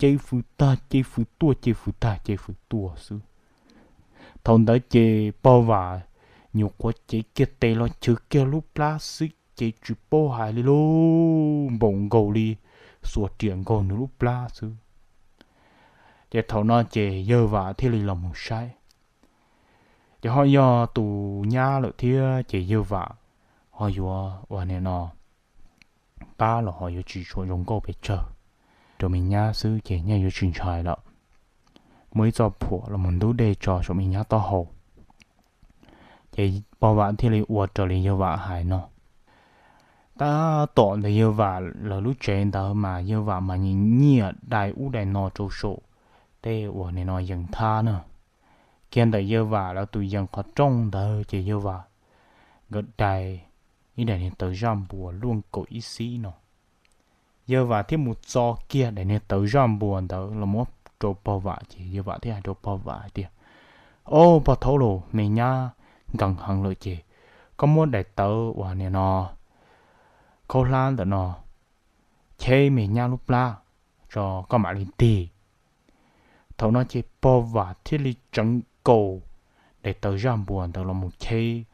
Ces fwv tag ces fwv tuaj, ces fwv tag ces fwv tuaj xwb. Thaum ntawd ces pog Vam nyuam qhuav cev kiag tes los chwv kiag lub plab xwb ces tsis paub hais li lauj, npaum nkaus li xuas riam nkaug nws lub plab xwb. Ces thaum no ces yawg Vam thiaj li los mus saib, ces ho yog tus nyab lawm thiab ces yawg Vam ho yuav ua nim no pab los ho yuav tsis tshua zoo nkauj pes tsawg, rau me nyab xwb ces nyaj yuav tsis ntshai lawm. Muaj ib txoj phuam los mus ntub dej tso saum me nyab taub hau. Ces pog Vam thiaj li ua raws li yawg Vam hais no. Tab tom ntawm yawg Vam lawv lub tsev ntawd mas yawg Vam mas nyiam dai ub dai no rau saum tej uas nim no yees thab na. Kiag ntawm yawg Vam lawv tus yees qhov rooj ntawd ces yawg Vam nkawd dai ib daim niag tawv zaj npuas luaj nkaus ib xib no. Yawg Vam thiaj mus txo kiag daim niag tawv zaj npuas ntawd los muab rau pog Vam ces yawg Vam thiaj hais rau pog Vam hais tias, Au pog thaub laus, me nyab nkees heev lawm ces koj muab daim tawv uas nim no khaub hlab ntawm no cheb me nyab lub plab tso koj mam li tig. Thaum no ces pog Vam thiaj li tseev kaum daim tawv zaj npuas ntawd los mus cheb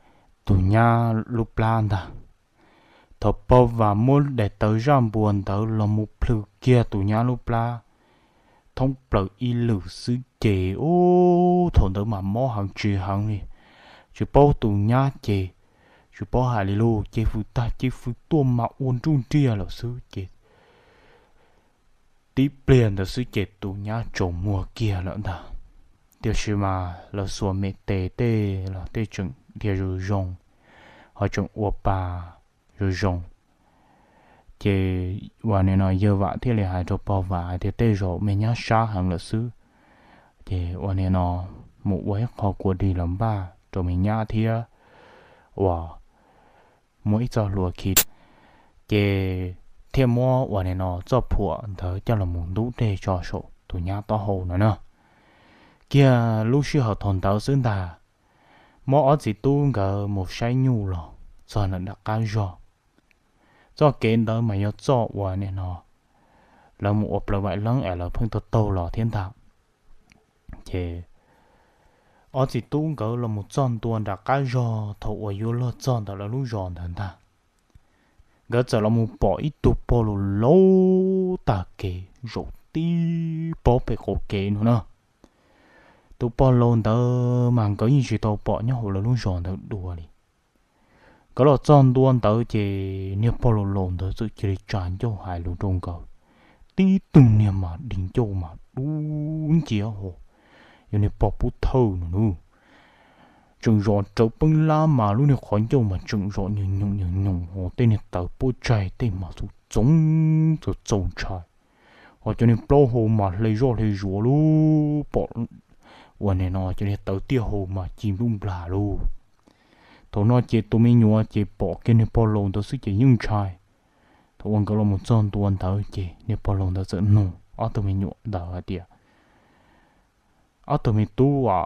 tus nyab lub plab ntag. Thaum pog Vam muab daim tawv zaj npuas ntawd los mus plhws kiag tus nyab lub plab thoob plaws ib lwm xwb ces ub, thaum ntawd mas mob heev tsis heev li, tsis paub tus nyab ces tsis paub hais li lauj, ces fwv tag ces fwv tuaj mas ua nruj nriaj lawm xwb ces tib pliag ntawd xwb ces tus nyab tsaus muag kiag lawm ntag. Tiam sis mas lawv xuas me tes tej los tej tseem dhia zoo zoo, ho tseem ua pa zoo zoo. Ces uas nim no yawg Vam thiaj li hais rau pog Vam hais tias, Tej zaum me nyab sab heev lawm xwb, ces uas nim no mus ua ib qho kua dig los npaj tus me nyab thiab uas muaj ib txoj hlua khi, ces thiaj muab uas nim no txoj phuam ntawd coj los mus ntub dej tso saum tus nyab taub hau no na. Kiag lub sij hawm thaum ntawd xwb ntag, muab ob txiv tub nkawd mus saib nyuj los txog nram qab zog. Txoj kev ntawd mas yog txoj uas nim no lawv mus ua plaws vaim leeb es lawv pheej taug taug los thiab ntag. Ces ob txiv tub nkawd los mus txog ntua nram qab zog thaum uas yuav luag txog ntawm lawv lub zos ntawd ntag, nkawd txawm los mus pom ib tug pog laus laus tag kev zaum tib pob pem qaum kev no na. Tus pog laus ntawd mas nkawd yeej tsis tau pom nyob hauv lawv lub zos ntawd dua li. Nkawd los txog ntua ntawd ces niag pog laus laus ntawd txawm cia li tsa ncauj hais lus rau nkawd. Tib tug niag mas di ncauj mas dub nciab ho, yog niag pog pub thawj no nawb. Tseem zom rawv peeb lab mas lub niag qhov ncauj mas tseem zom nyoos nyoos nyoos nyoos ho, tej niag tawv puab tsaig tej mas txoov txoov txaus ntshai, ho cov niag plaub hau mas hle zoj hle zuav lub pom uas nim no cov niag tawv tiaj hau mas ci nplooj nplas lauj. Thaum no ces tus me nyuam ces pom kiag niag pog laus ntawd xwb ces yeej ntshai. Thaum uas nkawd los mus txog ntua ntawd ces niag pog laus ntawd txawm nug ob tug me nyuam ntawd hais tias, ob tug me tub a,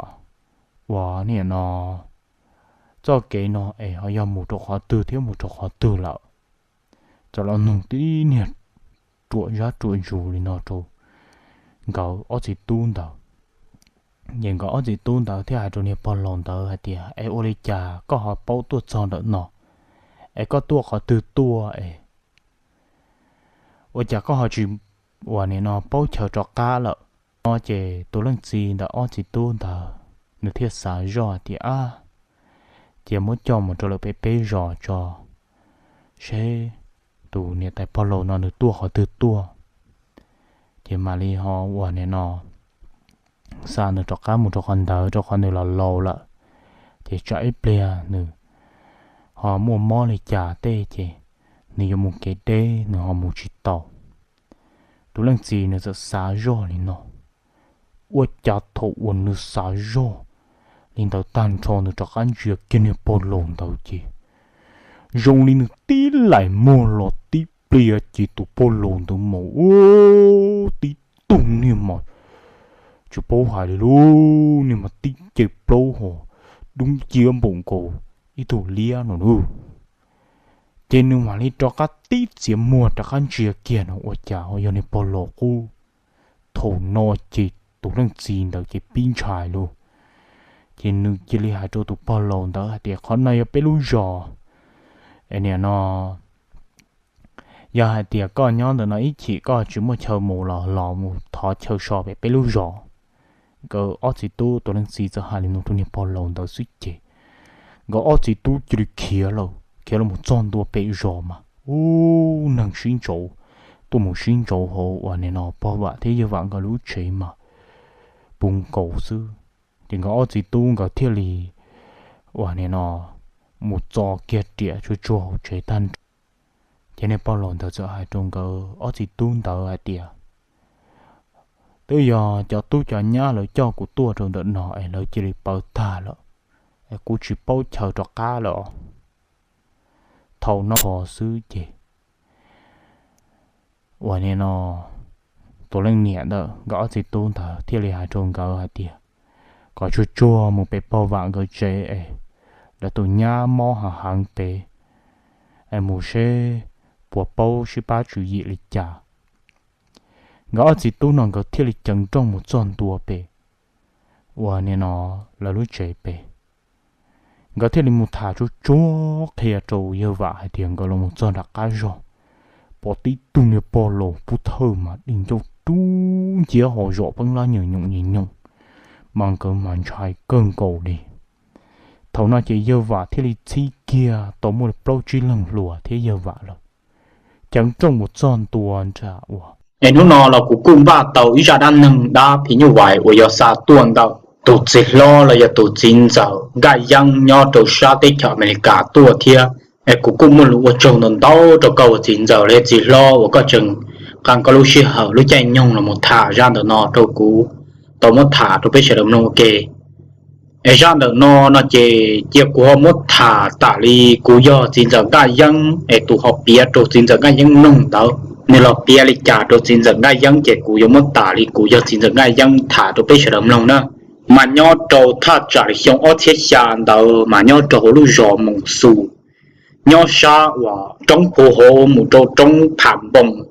uas nim no txoj kev no es ho yog mus rau qhov twg thiab mus rau qhov twg lawm? Txawm los nug tib niag ruam zab ruam zus li no rau nkawd ob txiv tub ntawd. Ces nkawd ob txiv tub ntawd thiaj hais rau niag pog laus ntawd hais tias, es ua li cas koj ho paub tuaj txog ntawm no? Es koj tuaj qhov twg tuaj es ua cas koj ho tsis uas nim no paub chaw rov qab lawm? No ces tus leej txiv ntawm ob txiv tub ntawd nws thiaj xav zoj tias, ab, cia muab coj mus rau lawm pem peb zos tso, seb tus niam tais pog laus no nws tuaj qhov twg tuaj. Ces mam li ho uas nim no xa nws rov qab mus rau qhov ntawd rau qhov nws los laus lawm, ces tsam ib pliag nws ho muaj mob li cas tej ces nws yuav mus kev deb nws ho mus tsis tau. Tus leej txiv nws txawm xav zoj li no, ua cas thaum uas nws xav zoj li ntawd tag nrho nws rov qab ntsia kiag niag pog laus ntawd ces zoo li nws tib laim muag los tib pliag ces tus pog laus ntawd mas ua tib tug niag mas tsis paub hais li lub niag mas tib ce plaub ho dub nciab npaum nkaus ib tug liab no lauj. Ces nws mam li rov qab tib txiav muag rov qab ntsia kiag no ua cas ho yog niag pog laus qub. Thaum no ces tus leej txiv ntawd ces pib ntshai lauj. Ces nws cia li hais rau tus pog laus ntawd hais tias, qhov no yog peb lub zos, es nim no yog hais tias koj nyob ntawm no ib chim koj tsis muaj chaw mus los los mus thov chaw so pem peb lub zos. Nkawd ob txiv tub tus leej txiv txawm hais li no rau niag pog laus ntawd xwb ces nkawd ob txiv tub cia li khiav lawm, khiav los mus txog ntua pem zos mas ub neeg sib ntsauv, tuaj mus sib ntsauv hauv uas nim no pog vam thiab yawg vam nkawd lub tsev mas puv nkaus xwb. Ces nkawd ob txiv tub nkawd thiaj li uas nim no mus txo kiag riam tsuag tsuag hauv tsev tag nrho. Ces niag pog laus ntawd txawm hais rau nkawd ob txiv tub ntawd hais tias, twb yog cov tub cov nyab lawv coj kuv tuaj rau ntawm no es lawv cia li pawv tag lawm, es kuv tsis paub chaw rov qab lawm os. Thaum no xwb ces uas nim no tus leej niam ntawm nkawd ob txiv tub ntawd thiaj li hais rau nkawd hais tias, kom tsuag tsuag mus pem pog vam nkawd tsev es lawv tus nyab mob heev heev pem, es mus seb puas paub sib pab tswv yim li cas. Nkawd ob txiv tub no nkawd thiaj li ceev nrooj mus txog ntua pem uas nim no lawv lub tsev pem. Nkawd thiaj li mus tham tsuag tsuag qhia rau yawg vam hais tias nkawd los mus txog nram qab zog, pom tib tug niag pog laus pub thawj mas di ncauj dub nciab ho zom peeb lab nyoos nyoos nyoos, mas nkawd mas ntshai kawg nkaus li. Thaum no ces yawg vam thiaj li txhib kiag tau muaj li plaub tsib leeg hluas thiab yawg vam lawm, ceev nrooj mus txog ntua nram uas. Es hnub no los kuv kuj npaj tau ib zaj dab neeg dab phim nyuj vais uas yog xa tuaj ntawm tus txiv hlob los yog tus txiv ntxawm Nkaj Yeeb nyob rau sab teb chaws Amelikas tuaj thiab. Es kuv kuj muaj lus ua tsaug ntau ntau rau koj ua txiv ntxawm los yog txiv hlob uas koj tseem qee koj lub sij hawm lub caij nyoog los mus tham zaj ntawm no rau kuv tau muab tham rau peb sawv daws mloog ua ke. Es zaj ntawm no no ces cia kuv ho muab tham tas li kuv yog txiv ntxawm Nkaj Yeeb es tus ho piav rau txiv ntxawm Nkaj Yeeb mloog ntawd, nws los piav li cas rau txiv ntxawm Nkaj Yeeb ces kuv yuav muab tas li kuv yog txiv ntxawm Nkaj Yeeb tham rau peb sawv daws mloog na. Mas nyob rau thaj tsam li xyoo ob txhiab xya ntawd mas nyob rau hauv lub zos Moos Xus, nyob sab uas roob Phu Hauv mus rau roob Pham Npoos,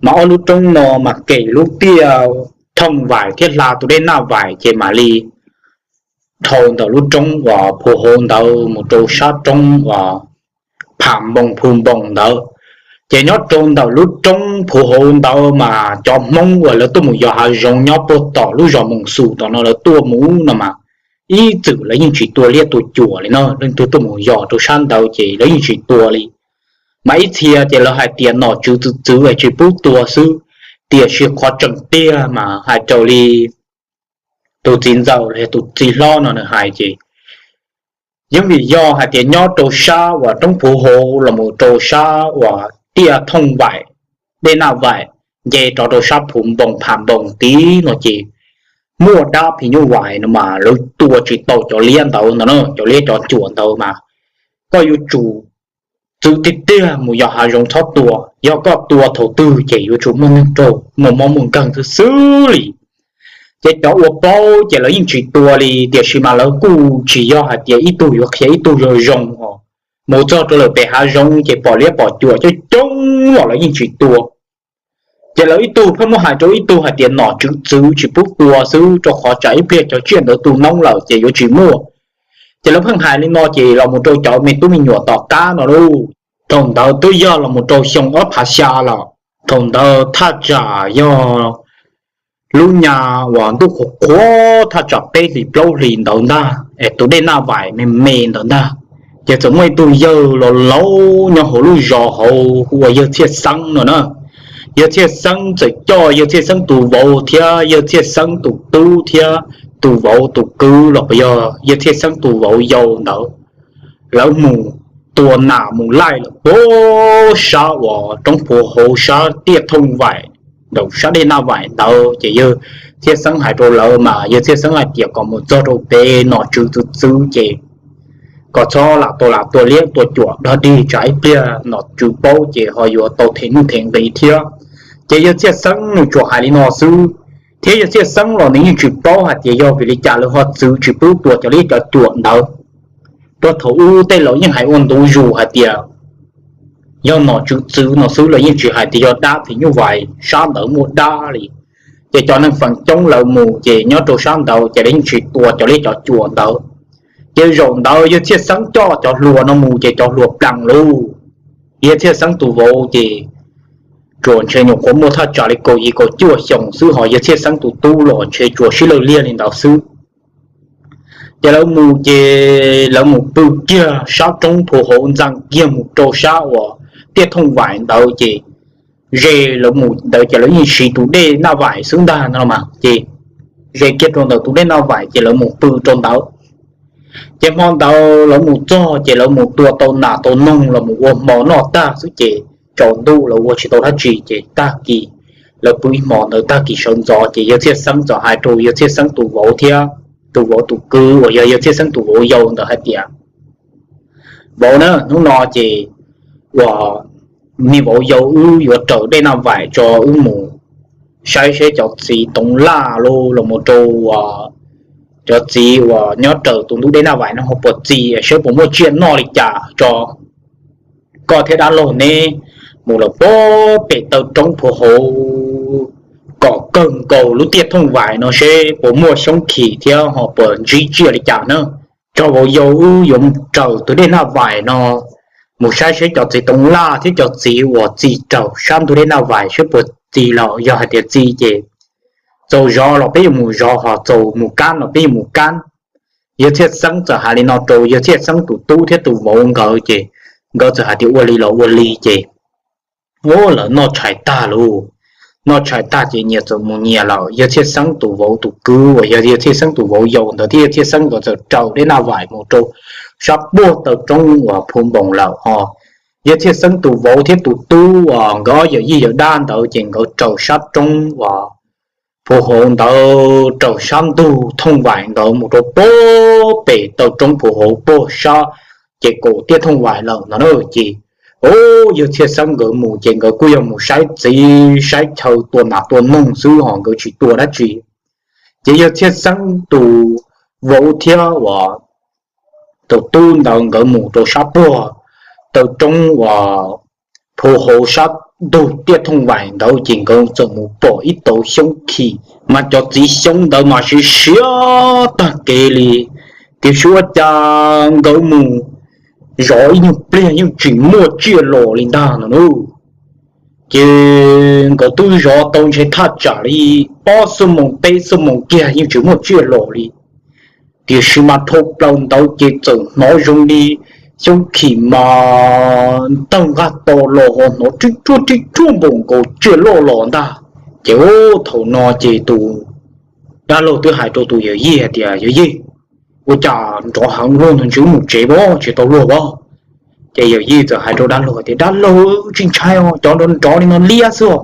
mas ob lub roob no mas kem lub tiaj Thooj Vaim thiab hla tus dej Naj Vaim ces mam li dhau ntawm lub roob uas Phu Hauv ntawd mus rau sab roob uas Pham Npoos Phu Npoos ntawd. Ces nyob rau ntawm lub roob Phu Hauv ntawd mas cov Hmoob uas lawv tuaj mus yos hav zoov nyob puag tom lub zos Moos Xus tom no lawv tuaj mus no mas ib txwm lawv yeej tsis tua liab tua cuam li na, leej twg tuaj mus yos rau sab ntawd ces lawv yeej tsis tua li. Mas ib txhia ces lawv hais tias nom tswv txwv txwv es tsis pub tua xwb, tiam sis qhov tseem tiag mas hais raws li tus txiv ntxawm los yog tus txiv hlob no nws hais ces yeej vim yog hais tias nyob rau sab uas roob Phu Hauv los mus rau sab uas tiaj Thooj Vaim, dej Naj Vaim, nce rov rau sab Phu Npoos Pham Npoos tid no ces muaj dab phim nyuj vais no mas lawv tua tsis tau cov liab ntawd no na, cov liab cov cuam ntawd mas koj yuav tsum txwv tiag tiag mus yos hav zoov txhob tua, yog koj tua thaum twg ces yuav tsum muaj neeg raug muaj mob muaj nkeeg xwb xwb li. Ces cov uas paub ces lawv yeej tsis tua li, tiam sis mas lawv kuj tsis yog hais tias ib tug yuav qhia ib tug zoo zoo os. Mus txog rau lawm pem hav zoov ces pom liab pom cuam coob coob los lawv yeej tsis tua. Ces lawv ib tug pheej muab hais rau ib tug hais tias nom tswv txwv tsis pub tua xwb, rau qhov tsam ib pliag cov tsiaj ntawd tu noob lawm ces yuav tsis muaj. Ces lawv pheej hais li no ces los mus rau cov me tub me nyuam tom qab no lauj. Thaum ntawd twb yog los mus rau xyoo ob phav xya lawm. Thaum ntawd thaj tsam yog lub nyas uas ntuj qhuav qhuav thaj tsam peb hlis plaub hlis ntawd ntag es tus dej Naj Vaim me me ntawd ntag. Ces txawm muaj ib tug yawg laus laus nyob hauv lub zos hauv hu ua yawg Txhiaj Xeeb no na. Yawg Txhiaj Xeeb txawm coj yawg Txhiaj Xeeb tus vauv thiab yawg Txhiaj Xeeb tus tub thiab tus vauv tus kwv los puas yog yawg Txhiaj Xeeb tus vauv yau ntawd, lawv mus tua nas mus laij lawm puag sab uas roob Phu Hauv sab tiaj Thooj Vaim, ntawm sab dej Naj Vaim ntawd. Ces yawg Txhiaj Xeeb hais rau lawv mas yawg Txhiaj Xeeb hais tias kom mus txog rau pem nom tswv txwv txwv ces kom txhob lam tau lam tua liab tua cuam dog dig tsam ib pliag nom tswv paub ces ho yuav tau them nuj them nqi thiab. Ces yawg Txhiaj Xeeb nws tsuas hais li no xwb, thiab yawg Txhiaj Xeeb los nws yeej tsis paub hais tias yog vim li cas lawv ho txwv tsis pub tua cov liab cov cuam ntawd. Puag thaum ub tej laus yeej hais ua ntu zus hais tias yog nom tswv txwv no xwb, lawv yeej tsis hais tias yog dab phim nyuj vais sab ntawd muaj dab li. Ces cov neeg feem coob lawv mus ces nyob rau sab ntawd ces lawv yeej tsis tua cov liab cov cuam ntawd. Ces zaum ntawd yawg Txhiaj Xeeb coj cov hluas no mus ces cov hluas plees lauj. Yawg Txhiaj Xeeb tus vauv ces tsuas ntshe nyuam qhuav muaj thaj tsam li kaum yim kaum cuaj xyoos xwb, ho yawg Txhiaj Xeeb tus tub los ntshe tsuas sib lawj liag li ntawd xwb. Ces lawv mus ces lawv mus pw kiag sab roob Phu Hauv ntxeev kiag mus rau sab uas tiaj Thooj Vaim ntawd ces ze lawv mus ntawd ces lawv yeej siv tus dej Naj Vaim xwb ntag no mas ces ze kiag rau ntawm tus dej Naj Vaim ces lawv mus pw rau ntawd. Ces hmo ntawd lawv mus txog ces lawv mus tua tau nas tau noog los mus ua hmo noj tag xwb ces tsaus ntuj lawv ua tsis tau dab tsi ces tag kis lawv pw ib hmo ntawd tag kis sawv ntxov ces yawg Txhiaj Xeeb txawm hais rau yawg Txhiaj Xeeb tus vauv thiab tus vauv tus kwv uas yog yawg Txhiaj Xeeb tus vauv yau ntawd hais tias, vauv na, hnub no ces uas me vauv yau wb yuav raws dej Naj Vaim tso, wb mus saib saib cov txiv toov laj los mus rau cov txiv uas nyob raws tus ntug dej Naj Vaim no ho puas txi, saib puas muaj tsiaj noj li cas tso. Koj thiab dab laug neb mus lawm puag pem taw roob Phu Hauv kom kawg nkaus lub tiaj Thooj Vaim no seb puas muaj xyoob khim thiab ho puas ntsib tsiaj li cas na. Tso, vauv yau wb yuav raws tus dej Naj Vaim no mus saib saib cov txiv toov laj thiab cov txiv uas txi raws sab ntug dej Naj Vaim saib puas txi los yog hais tias txi ces txaus zov los peb yuav mus zov, ho txaus mus kab los peb yuav mus kab. Yawg Txhiaj Xeeb txawm hais li no rau yawg Txhiaj Xeeb tus tub thiab tus vauv nkawd ces nkawd txawm hais tias ua li los ua li ces lawv noj tshais tag lauj. Noj tshais tag ces nyias txawm mus nyias lawm. Yawg Txhiaj Xeeb tus vauv tus kwv uas yog yawg Txhiaj Xeeb tus vauv yau ntawd thiab yawg Txhiaj Xeeb nkawd txawm raws dej Naj Vaim mus rau sab puag taw roob uas Phu Npoos lawm ho. Yawg Txhiaj Xeeb tus vauv thiab tus tub uas nkawd ob yawm yij yawm dab ntawd ces nkawd raws sab roob uas Phuv Hauv ntawd rau sab ntug Thooj Vaim ntawd mus rau puag pem taw roob Phuv Hauv puag sab ces kaum tiaj Thooj Vaim lawm no na. Ces, o, yawg Txhiaj Xeeb nkawd mus ces nkawd kuj yog mus saib txiv saib chaw tua nas tua noog xwb ho nkawd tsis tua dab tsi. Ces yawg Txhiaj Xeeb tus vauv thiab uas tus tub ntawd nkawd mus rau sab puag taw roob uas Phuv Hauv sab ntug tiaj Thooj Vaim ntawd ces nkawd txawm mus pom ib tauv xyoob khim, mas cov txiv xyoob ntawd mas siav siav tag kev li. Tiam sis ua cas nkawd mus zov ib nyuag pliag yeej tsis muaj tsiaj los li ntag no na. Ces nkawd twb zov tau ntshe thaj tsam li ob xuab moos peb xuab moos kiag yeej tsis muaj tsiaj los li. Tiam sis mas dhau plaws ntawd ces txawm hnov zoo li xyoob khim mas ntawg nqaj to los ho hnov rib ruaj rib ruaj npaum nkaus tsiaj loj los ntag. Ces thaum no ces tus dab laug twb hais rau tus yawm yij hais tias, Yawm yij, ua cas nrov heev luaj no, ntshe wb mus tsev pab tsis tau luag pab. Ces yawm yij txawm hais rau dab laug tias, Dab laug, tsis ntshai os, cov nrov nrov li no liab xwb os.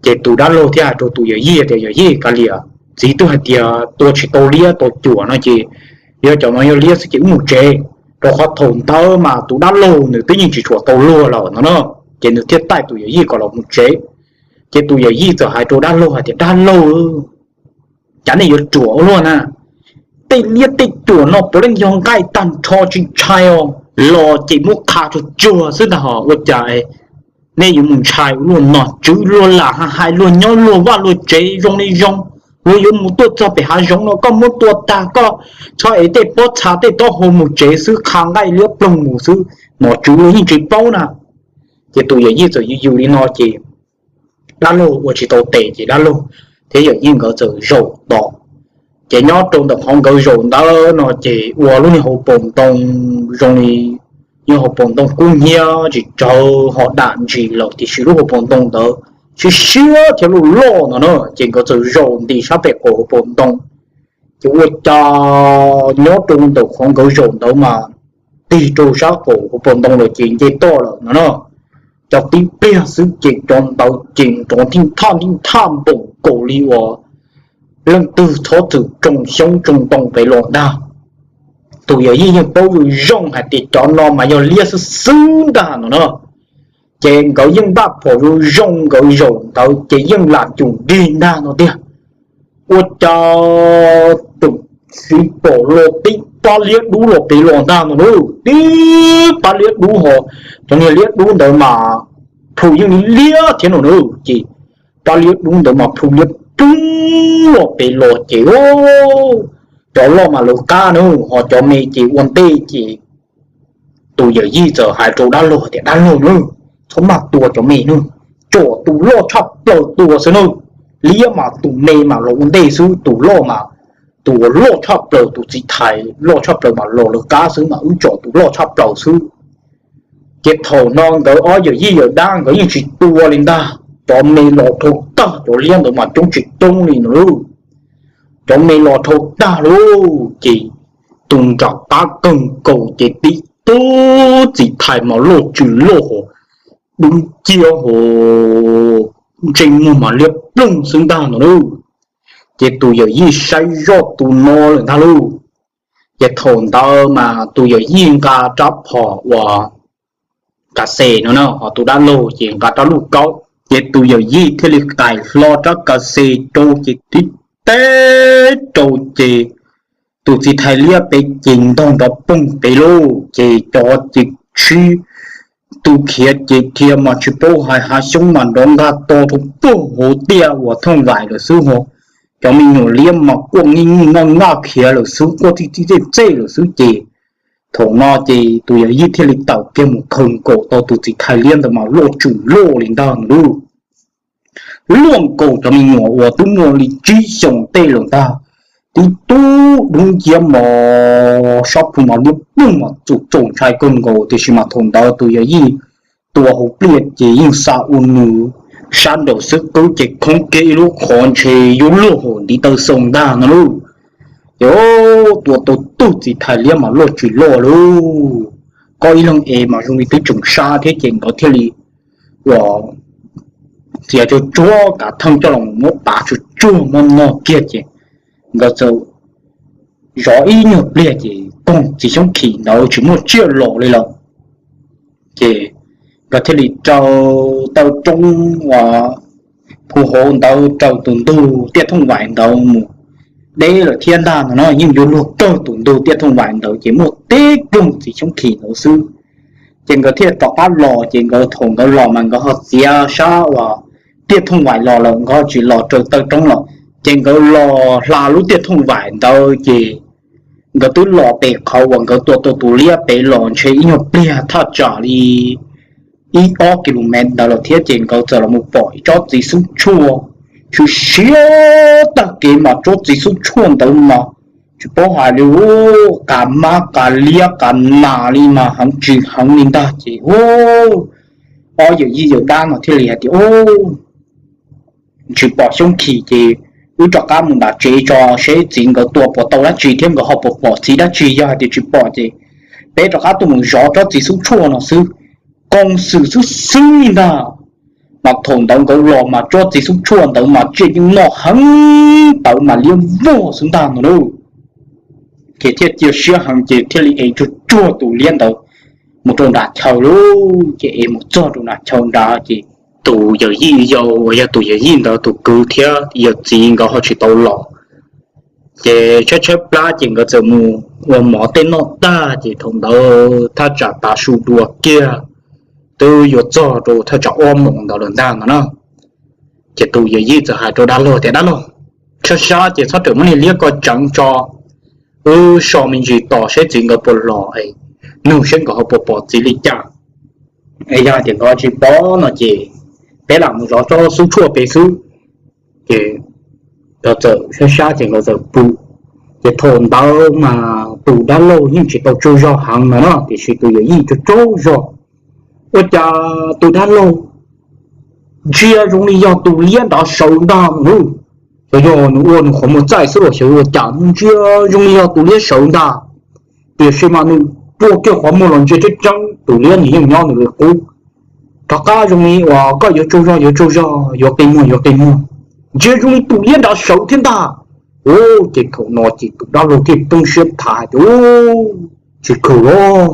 Ces tus dab laug thiaj hais rau tus yawm yij tias, Yawm yij, kav liam, txiv twb hais tias tua tsis tau liab tau cuam no ces yog cov no yog liab xwb ces wb mus tsev. Rau qhov thaum ntawd mas tus dab laug nws twb yeej tsis tshua tau luag lawm no na. Ces nws thiaj taij tus yawm yij kom los mus tsev. Ces tus yawm yij txawm hais rau dab laug hais tias, Dab laug, cas nej yuav ruam ua luaj na? Tej liab tej cuam no puav leej yog nqaij tag nrho, tsis ntshai os. Los ces muab qha tsuag tsuag xwb ntag, ho ua cas nej yuav mus ntshai ua luaj? Nom tswv luag lam hais luag nyob luag vaj luag tsev zoo li zoo, luag yuav mus tuaj txog pem hav zoov no koj muab tua tag, koj txhob ev tej pob txha tej taub hau mus tsev xwb, qha nqaij liab ploog mus xwb, nom tswv luag yeej tsis paub na. Ces tus yawm yij txawm yws yws li no ces dab laug ua tsis tau tes ces dab laug thiab yawm yij nkawd txawm zaum tos. Ces nyob rau ntawm qhov nkawd zaum ntawd no ces ua lub niag hauv paus ntoo zoo li yog hauv paus ntoo kub hnyiab tsis tsawg ho dam ntsis lawm tiam sis lub hauv paus ntoo ntawd siab siab thiab loj loj no na. Ces nkawd txawm zaum nti sab pem qaum hauv paus ntoo. Ces ua cas nyob rau ntawm qhov nkawd zaum ntawd mas tig rau sab qaum hauv paus ntoo lawm ces nce toj lawm no na. Cov tib pliag xwb ces cov ntawd ces nrov nthij nthaj nthij nthaj npaum nkaus li uas leej twg txhob txwm tsoo xyoob tsoo ntoo pem los ntag. Tus yawm yij yeej paub zoo zoo hais tias cov no mas yog liab xwb xwb ntag no na. Ces nkawd yeej npaj phom zoo zoo, nkawd zaum ntawd ces yeej lam cum dig ntag no tiag. Ua cas tus txiv pom los tib pab liab dub los pem los ntag no na. Tib pab liab dub ho, cov niag liab dub ntawd mas plhu yeej li liab thiab no na. Ces pab liab dub ntawd mas plhu liab ploog los pem los ces cov loj mas lawv qab na, ho cov me ces ua ntej ces tus yawm yij txawm hais rau dab laug tias, Dab laug na, txhob maj tua cov me na, tsom tus loj tshaj plaws tua xwb na. Liab mas tus me mas los ua ntej xwb, tus loj mas, tus uas loj tshaj plaws, tus txiv thais loj tshaj plaws mas los lawv qab xwb mas wb tsom tus loj tshaj plaws xwb. Ces thaum no nkawd ob yawm yij yawm dab nkawd yeej tsis tua li ntag, cov me los dhau tag, cov liab ntawd mas coob tsis coob li no lauj. Cov me los dhau tag lauj, ces tus nram qab kawg nkaus ces tib tug txiv thais mas loj tsis loj ho dub nciab ho ntsej muag mas liab ploog xwb ntag no lauj. Ces tus yawm yij saib zoj tus no lawm ntag lauj. Ces thaum ntawd mas tus yawm yij nqa rab phom uas kas xes no na, ho tus dab laug ces nqa rab luj kaub. Ces tus yawm yij thiaj li qais hlo rab kas xes rau ces tib teb rau ces tus txiv thais liab pem ces ntog nrov poog pem lauj. Ces cov ces sib tu khiav ces dhia mas tsis paub hais, hav xyoob mas nrov nqaj to rau puag hauv tiaj uas Thooj Vais lawm xwb ho. Cov me nyuam liab mas quaj nij nij noj noj khiav lawm xwb, quaj txij txij txej txej lawm xwb ces thaum no ces tus yawm yij thiaj li tawm kiag mus khaws nkaus tau tus txiv thais liab ntawd mas loj tswm loj li ntag no lauj. Luaj nkaus cov me nyuam uas twb muaj li tsib xyoos tej lawm ntag, tib tug dub nciab mos sab plhu mas liab ploog mas txaus txaus ntshai kawg nkaus. Tiam sis mas thaum ntawd tus yawm yij tua hauv pliaj ces yeej xa ua nws sab nraum xwb qwb ces khoob kiag ib lub qhov ntshe yuav luag hauv ntiv taw xoo ntag no lauj. Ces tua tau tug txiv thais liab mas loj tsis loj lauj, koj ib leeg es mas zoo li twb tsoom sab thiab ces nkawd thiaj li uas txiav tsuag tsuag kav theej coj los muab pav tsuag tsuag muab noj kiag ces nkawd txawm zov ib nyuag pliag ces koog txiv xyoob khim ntawd tsis muaj tsiaj los li lawm. Ces nkawd thiaj li rau taw roob uas phu hauv ntawd rau tus ntug tiaj thooj vais ntawd mus deb lawm thiab ntag no na, yeej yuav luag kawg tus ntug tiaj thooj vais ntawd ces muaj tib koog txiv xyoob khim ntawd xwb. Ces nkawd thiaj rov qab los, ces nkawd thaum nkawd los mas nkawd ho txiav sab uas tiaj thooj vais los lawm, nkawd ho tsis los rau taw roob lawm. Ces nkawd los hla lub tiaj thooj vais ntawd ces nkawd twb los pem qhov uas nkawd tua tau tus liab pem los ntshe ib nyuag pliag thaj tsam li ib ob ki lu mev ntawd lawm thiab ces nkawd txawm los mus pom ib tsob txiv xub tshuaj. Tshwm sim tag kev mas tsob txiv xub tshuaj ntawd mas tsis paub hais li, u, qas mab qas liab qas nas li mas heev tsis heev li ntag ces u, ob yawm yij yawm dab no thiaj li hais tias, u, tsis pom xyoob khim ces wb rov qab mus nram tsev tso seb txiv nkawd tua puas tau dab tsi thiab nkawd ho puas pom txiv dab tsi, yog hais tias tsis pom ces peb rov qab tuaj mus zov tsob txiv xub tshuaj no xwb. Koog xwm xwb xwb li ntag. Mas thaum ntawd nkawd los mas tsob txiv xub tshuaj ntawd mas tsiaj yeej noj heev tawv mas liab vog xwb ntag no lauj. Ces thiaj cia siab heev ces thiaj li ev tsuag tsuag tus liab ntawd mus rau nram chaw lauj. Ces ev mus txog rau nram chaw nrad ces tus yawm yij yau uas yog tus yawm yij ntawd tus kwv thiab yawm txiv nkawd ho tsis tau los. Ces tshaib tshaib plab ces nkawd txawm mus ua mov tej noj tag ces thaum ntawd thaj tsam tav su dua kiag, twb yuav txog rau thaj tsam ob moos ntawd lawm ntag no na. Ces tus yawm yij txawm hais rau dab laug tias, dab laug, sab sab ces txhob rawm muab niag liab ko tseev tso, wb so me ntsis tos seb txiv nkawd puas los, nug seb nkawd ho puas pom txiv li cas. Yog tias nkawd tsis pom no ces peb lam mus zov tsob xub tshuaj pem xwb. Ces nkawd txawm sab sab ces nkawd txawm pw. Ces thaum ntawd mas tus dab laug yeej tsis tau tsaug zog heev no na, tiam sis tus yawm yij tsaug tsaug zog. Ua cas tus dab laug ntsia zoo li yog tus liab nrad sawv ntag no. Xyov yog nws ua nws qhov muag txaij xwb los xyov ua cas ntsia zoo li yog tus liab sawv ntag. Tiam sis mas nws rua kiag qhov muag los ntsia tseeb tseeb tus liab nws yeej nyob nws li qub. Rov qab zoo li uas koj yuav tsaug zog yuav tsaug zog, yuav qi muag yuav qi muag, ntsia zoo li tus liab nrad sawv thiab ntag. Ces thaum no ces tus dab laug thiaj poob siab thav tias, tsis khwm los,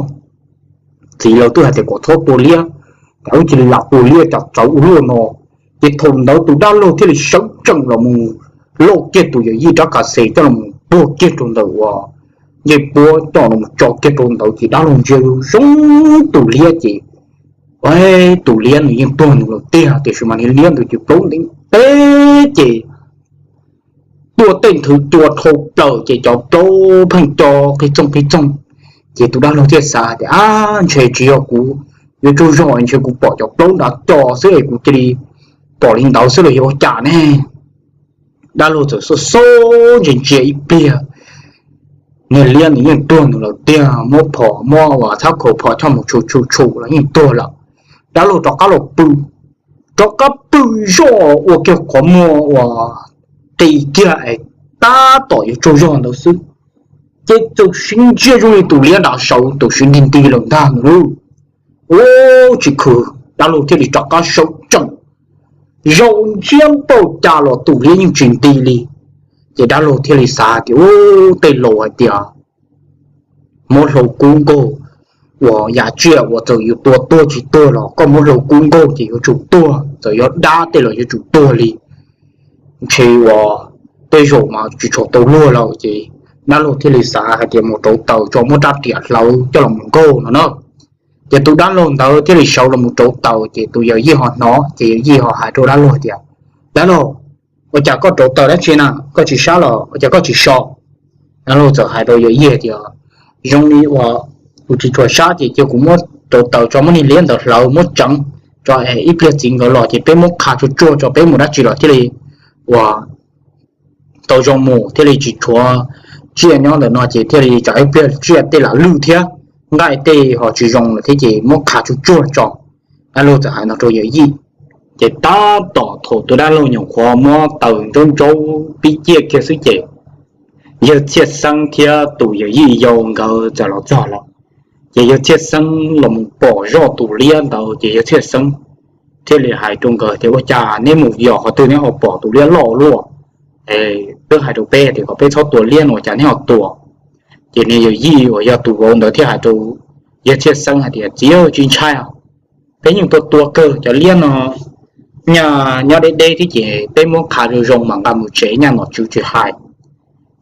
txiv lawv twb hais tias kom txhob tua liab, cas wb cia li lam tua liab cas txawv ua luaj no. Ces thaum ntawd tus dab laug thiaj li sawv tsees los mus lauj kiag tus yawm yij rab qas xes coj los mus puag kiag rau ntawm uas ncej puab coj los tso kiag rau ntawd ces dab laug ntsia zoo tus liab ces tus liab nws yeej tuag nws lawm tiag, tiam sis mas niag liab ntawd ces plaub nteev teb ces tuaj tej nthwv cua dhau plaws ces cov plaub pheej co qis txoog qis txoog. Ces tus dab laug thiaj xav tias, ab, ntshe tsis yog kuv yuav tsaug zog, ntshe kuv pom cov plaub nrad co xwb es kuv cia li pom li ntawd xwb los yog ua cas ne. Dab laug txawm xub xub ntsia ntsia ib pliag, niag liab nws yeej tuag nws lawm tiag, muab phom muab uas txhab khaus phom coj mus tshum tshum tshum los yeej tuag lawm. Dab laug rov qab los pw, rov qab pw zoj ua kiag qhov muag uas qis kiag es tab tom yuav tsaug zog ntawd xwb, ces txawm sib ntsia zoo li tus liab nrad sawv txawm sib nti nti lawm ntag no lauj. Ub, tsis khwm, dab laug thiaj li rov qab sawv tsees, zaum ntsia npaum cas los tus liab yeej tsis nti li. Ces dab laug thiaj li xav tias, ub, tej laus hais tias muab hlau kub nkaug, uas yam tsiaj uas txawm yus tua tuag tsis tuag los koj muab hlau kub nkaug ces yuav tsum tuag, txawm yog dab tej los yuav tsum tuag li. Ntshe uas tej zaum mas tsis tshua tau luag lawm ces dab laug thiaj li xav hais tias mus rauv taws tso muab rab riam hlawv coj los mus nkaug no na. Ces tus dab laug ntawd thiaj li sawv los mus rauv taws ces tus yawm yij ho hnov ces yawm yij ho hais rau dab laug tias, dab laug, ua cas koj rauv taws dab tsi na, koj tsis sab los ua cas koj tsis so? Dab laug txawm hais rau yawm yij tias, zoo li uas kuv tsis tshua sab ces cia kuv muab rauv taws tso muab niag liab ntawd hlawv muab tseev tso es ib pliag txiv nkawd los ces peb muab qha tsuag tsuag tso peb mus dab tsi los thiaj li uas tau zoo mus thiaj li tsis tshuav tsiaj nyob ntawm no ces thiaj li tsam ib pliag tsiaj tej lam lwj thiab nqaij tej ho tsis zoo lawm thiab ces muab qha tsuag tsuag tso. Dab laug txawm hais no rau yawm yij. Ces tab tom thaum tus dab laug nyuam qhuav muab taws ntsaub ntsaub pib ciaj kiag xwb ces yawg Txhiaj Xeeb thiab tus yawm yij yau nkawd txawm los txog lawm. Ces yawg Txhiaj Xeeb los mus pom zoj tus liab ntawd ces yawg Txhiaj Xeeb thiaj li hais rau nkawd tias, Ua cas neb mus yos qhov twg neb ho pom tus liab loj luaj? Twb hais rau peb tias kom peb txhob tua liab no ua cas neb ho tua? Ces niag yawm yij uas yog tus vauv ntawd thiaj hais rau yawg Txhiaj Xeeb hais tias, Txiv, tsis ntshai, peb yeej tua tua kawg cov liab no, nyaj nyob deb deb thiab ces peb muab qha zoo zoo mas nqa mus tsev nyaj nom tswv tsis hais.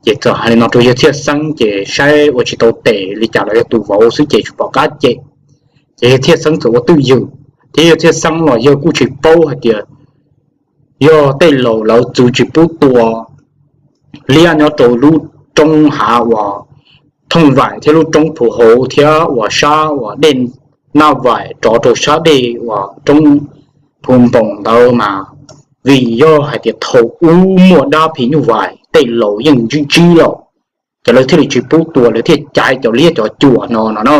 Ces txawm hais li no rau yawg Txhiaj Xeeb ces saib ua tsis tau tes li cas los yog tus vauv xwb ces tsis pom qab cem. Ces yawg Txhiaj Xeeb txawm ua twj ywm thiab yawg Txhiaj Xeeb los yawg kuj tsis paub hais tias yog tej laus lawv txwv tsis pub tua liab nyob rau lub roob hav uas Thooj Vaim thiab lub roob Phu Hauv thiab uas sab uas dej Naj Vaim rov rau sab dej uas roob Phu Npoos ntawd mas, vim yog hais tias thaum ub muaj dab phim nyuj vais tej laus yeej ntsib ntsib lawm, ces lawv thiaj li tsis pub tua, lawv thiaj caiv cov liab cov cuam no no na.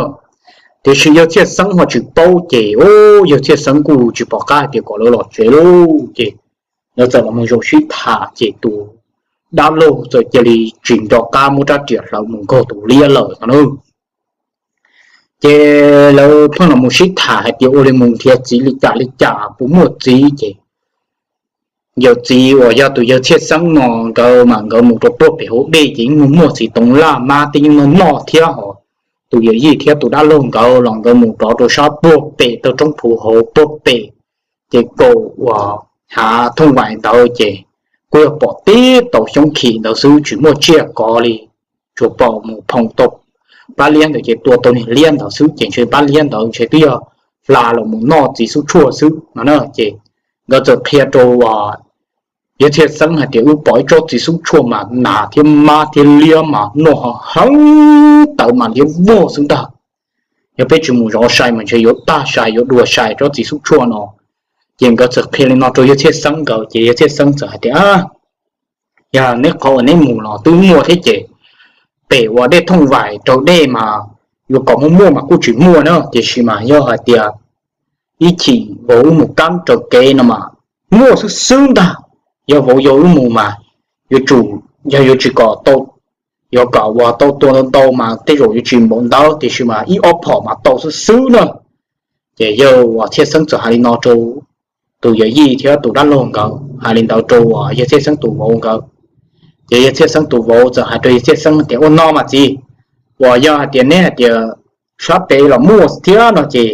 Tiam sis yawg Txhiaj Xeeb ho tsis paub ces, o, yawg Txhiaj Xeeb kuj tsis pom qab hais tias kom lawv los tsev lauj. Ces lawv txawm los mus zaum sib tham ces tus dab laug txawm cia li tsis nco qab muab rab riam hlawv mus nkaug tus liab lawm no na. Ces lawv pheej los mus sib tham hais tias ua li mus nrhiav txiv li cas li cas puas muaj txiv ces yawm txiv uas yog tus yawg Txhiaj Xeeb no nkawd mas nkawd mus rau puag pem hauv dej ces yeej muaj muaj txiv toov laj mab tej yeej noj noj thiab hos. Tus yawm yij thiab tus dab laug nkawd los nkawd mus rov rau sab puag pem tawg roob Phu Hauv puag pem ces kaum uas hav Thooj Vaim ntawd ces kuj yog pom tib tau xyoob khim ntawd xwb tsis muaj tsiaj kov li, tsuas pom mus phoom tau pab liab ntawd ces tua tau niag liab ntawd xwb ces ntshe pab liab ntawd ntshe twb yog hla los mus noj txiv xub tshuaj xwb no na. Ces nkawd txawm qhia rau yawg Txhiaj Xeeb hais tias wb pom ib tsob txiv xub tshuaj mas nas thiab mab thiab liab mas noj heev tawv mas liab vog xwb ntag. Yog peb tsis mus zov sai mas ntshe yuav tag sai yuav dua sai tsob txiv xub tshuaj no. Ces nkawd txawm qhia li no rau yawg Txhiaj Xeeb nkawd ces yawg Txhiaj Xeeb txawm hais tias, Yog neb qhov uas neb mus los twb muaj thiab ces pem uas dej Thooj Vaim raug dej mas yuav kom muaj muaj mas kuj tsis muaj na, tiam sis mas yog hais tias ib chim vauv wb mus kab raws kev no mas muaj xwb xwb ntag. Yog vauv yau wb mus mas yuav tsum, yog yuav tsis kom tau, yuav kom uas tau tua ntau ntau mas tej zaum yuav tsis npaum ntawd tiam sis mas ib ob phom mas tau xwb xwb na. Ces yawg uas Txhiaj Xeeb txawm hais li no rau tus yawm yij thiab tus dab laug nkawd, hais li ntawd rau uas yawg Txhiaj Xeeb tus vauv nkawd. Ces yawg Txhiaj Xeeb tus vauv txawm hais rau yawg Txhiaj Xeeb tias, Ua no mas txiv, uas yog hais tias neb hais tias sab pem los muaj thiab no ces,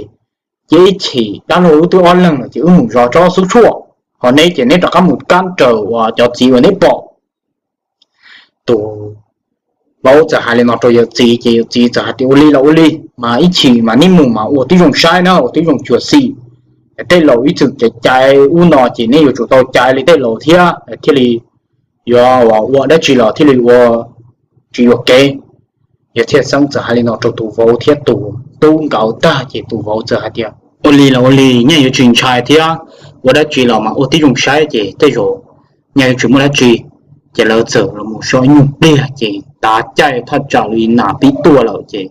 ces ib chim dab laug wb twb ob leeg lawm ces wb mus zov tsob xub tshuaj, ho neb ces neb rov qab mus kab raws uas cov txiv uas neb pom. Tus vauv txawm hais li no rau yawm txiv ces yawm txiv txawm hais tias, Ua li los ua li, mas ib chim mas neb mus mas ua tib zoo saib na, ua tib zoo xyuam xim. Tej laus ib txwm caiv caiv ub no ces neb yuav tsum tau caiv li tej laus thiab thiaj li yuav ua dab tsi los thiaj li ua tsis yuam kev. Yawg Txhiaj Xeeb txawm hais li no rau tus vauv thiab tus tub nkawd tag ces tus vauv txawm hais tias, Ua li los ua li, nyaj yuav tsis ntshai thiab, ua dab tsi los mas ua tib zoo saib ces tej zaum nyaj yuav tsis muaj dab tsi. Ces lawv txawm los mus so ib nyuag pliag ces tav caij thaj tsam li nas pib tuaj lawm ces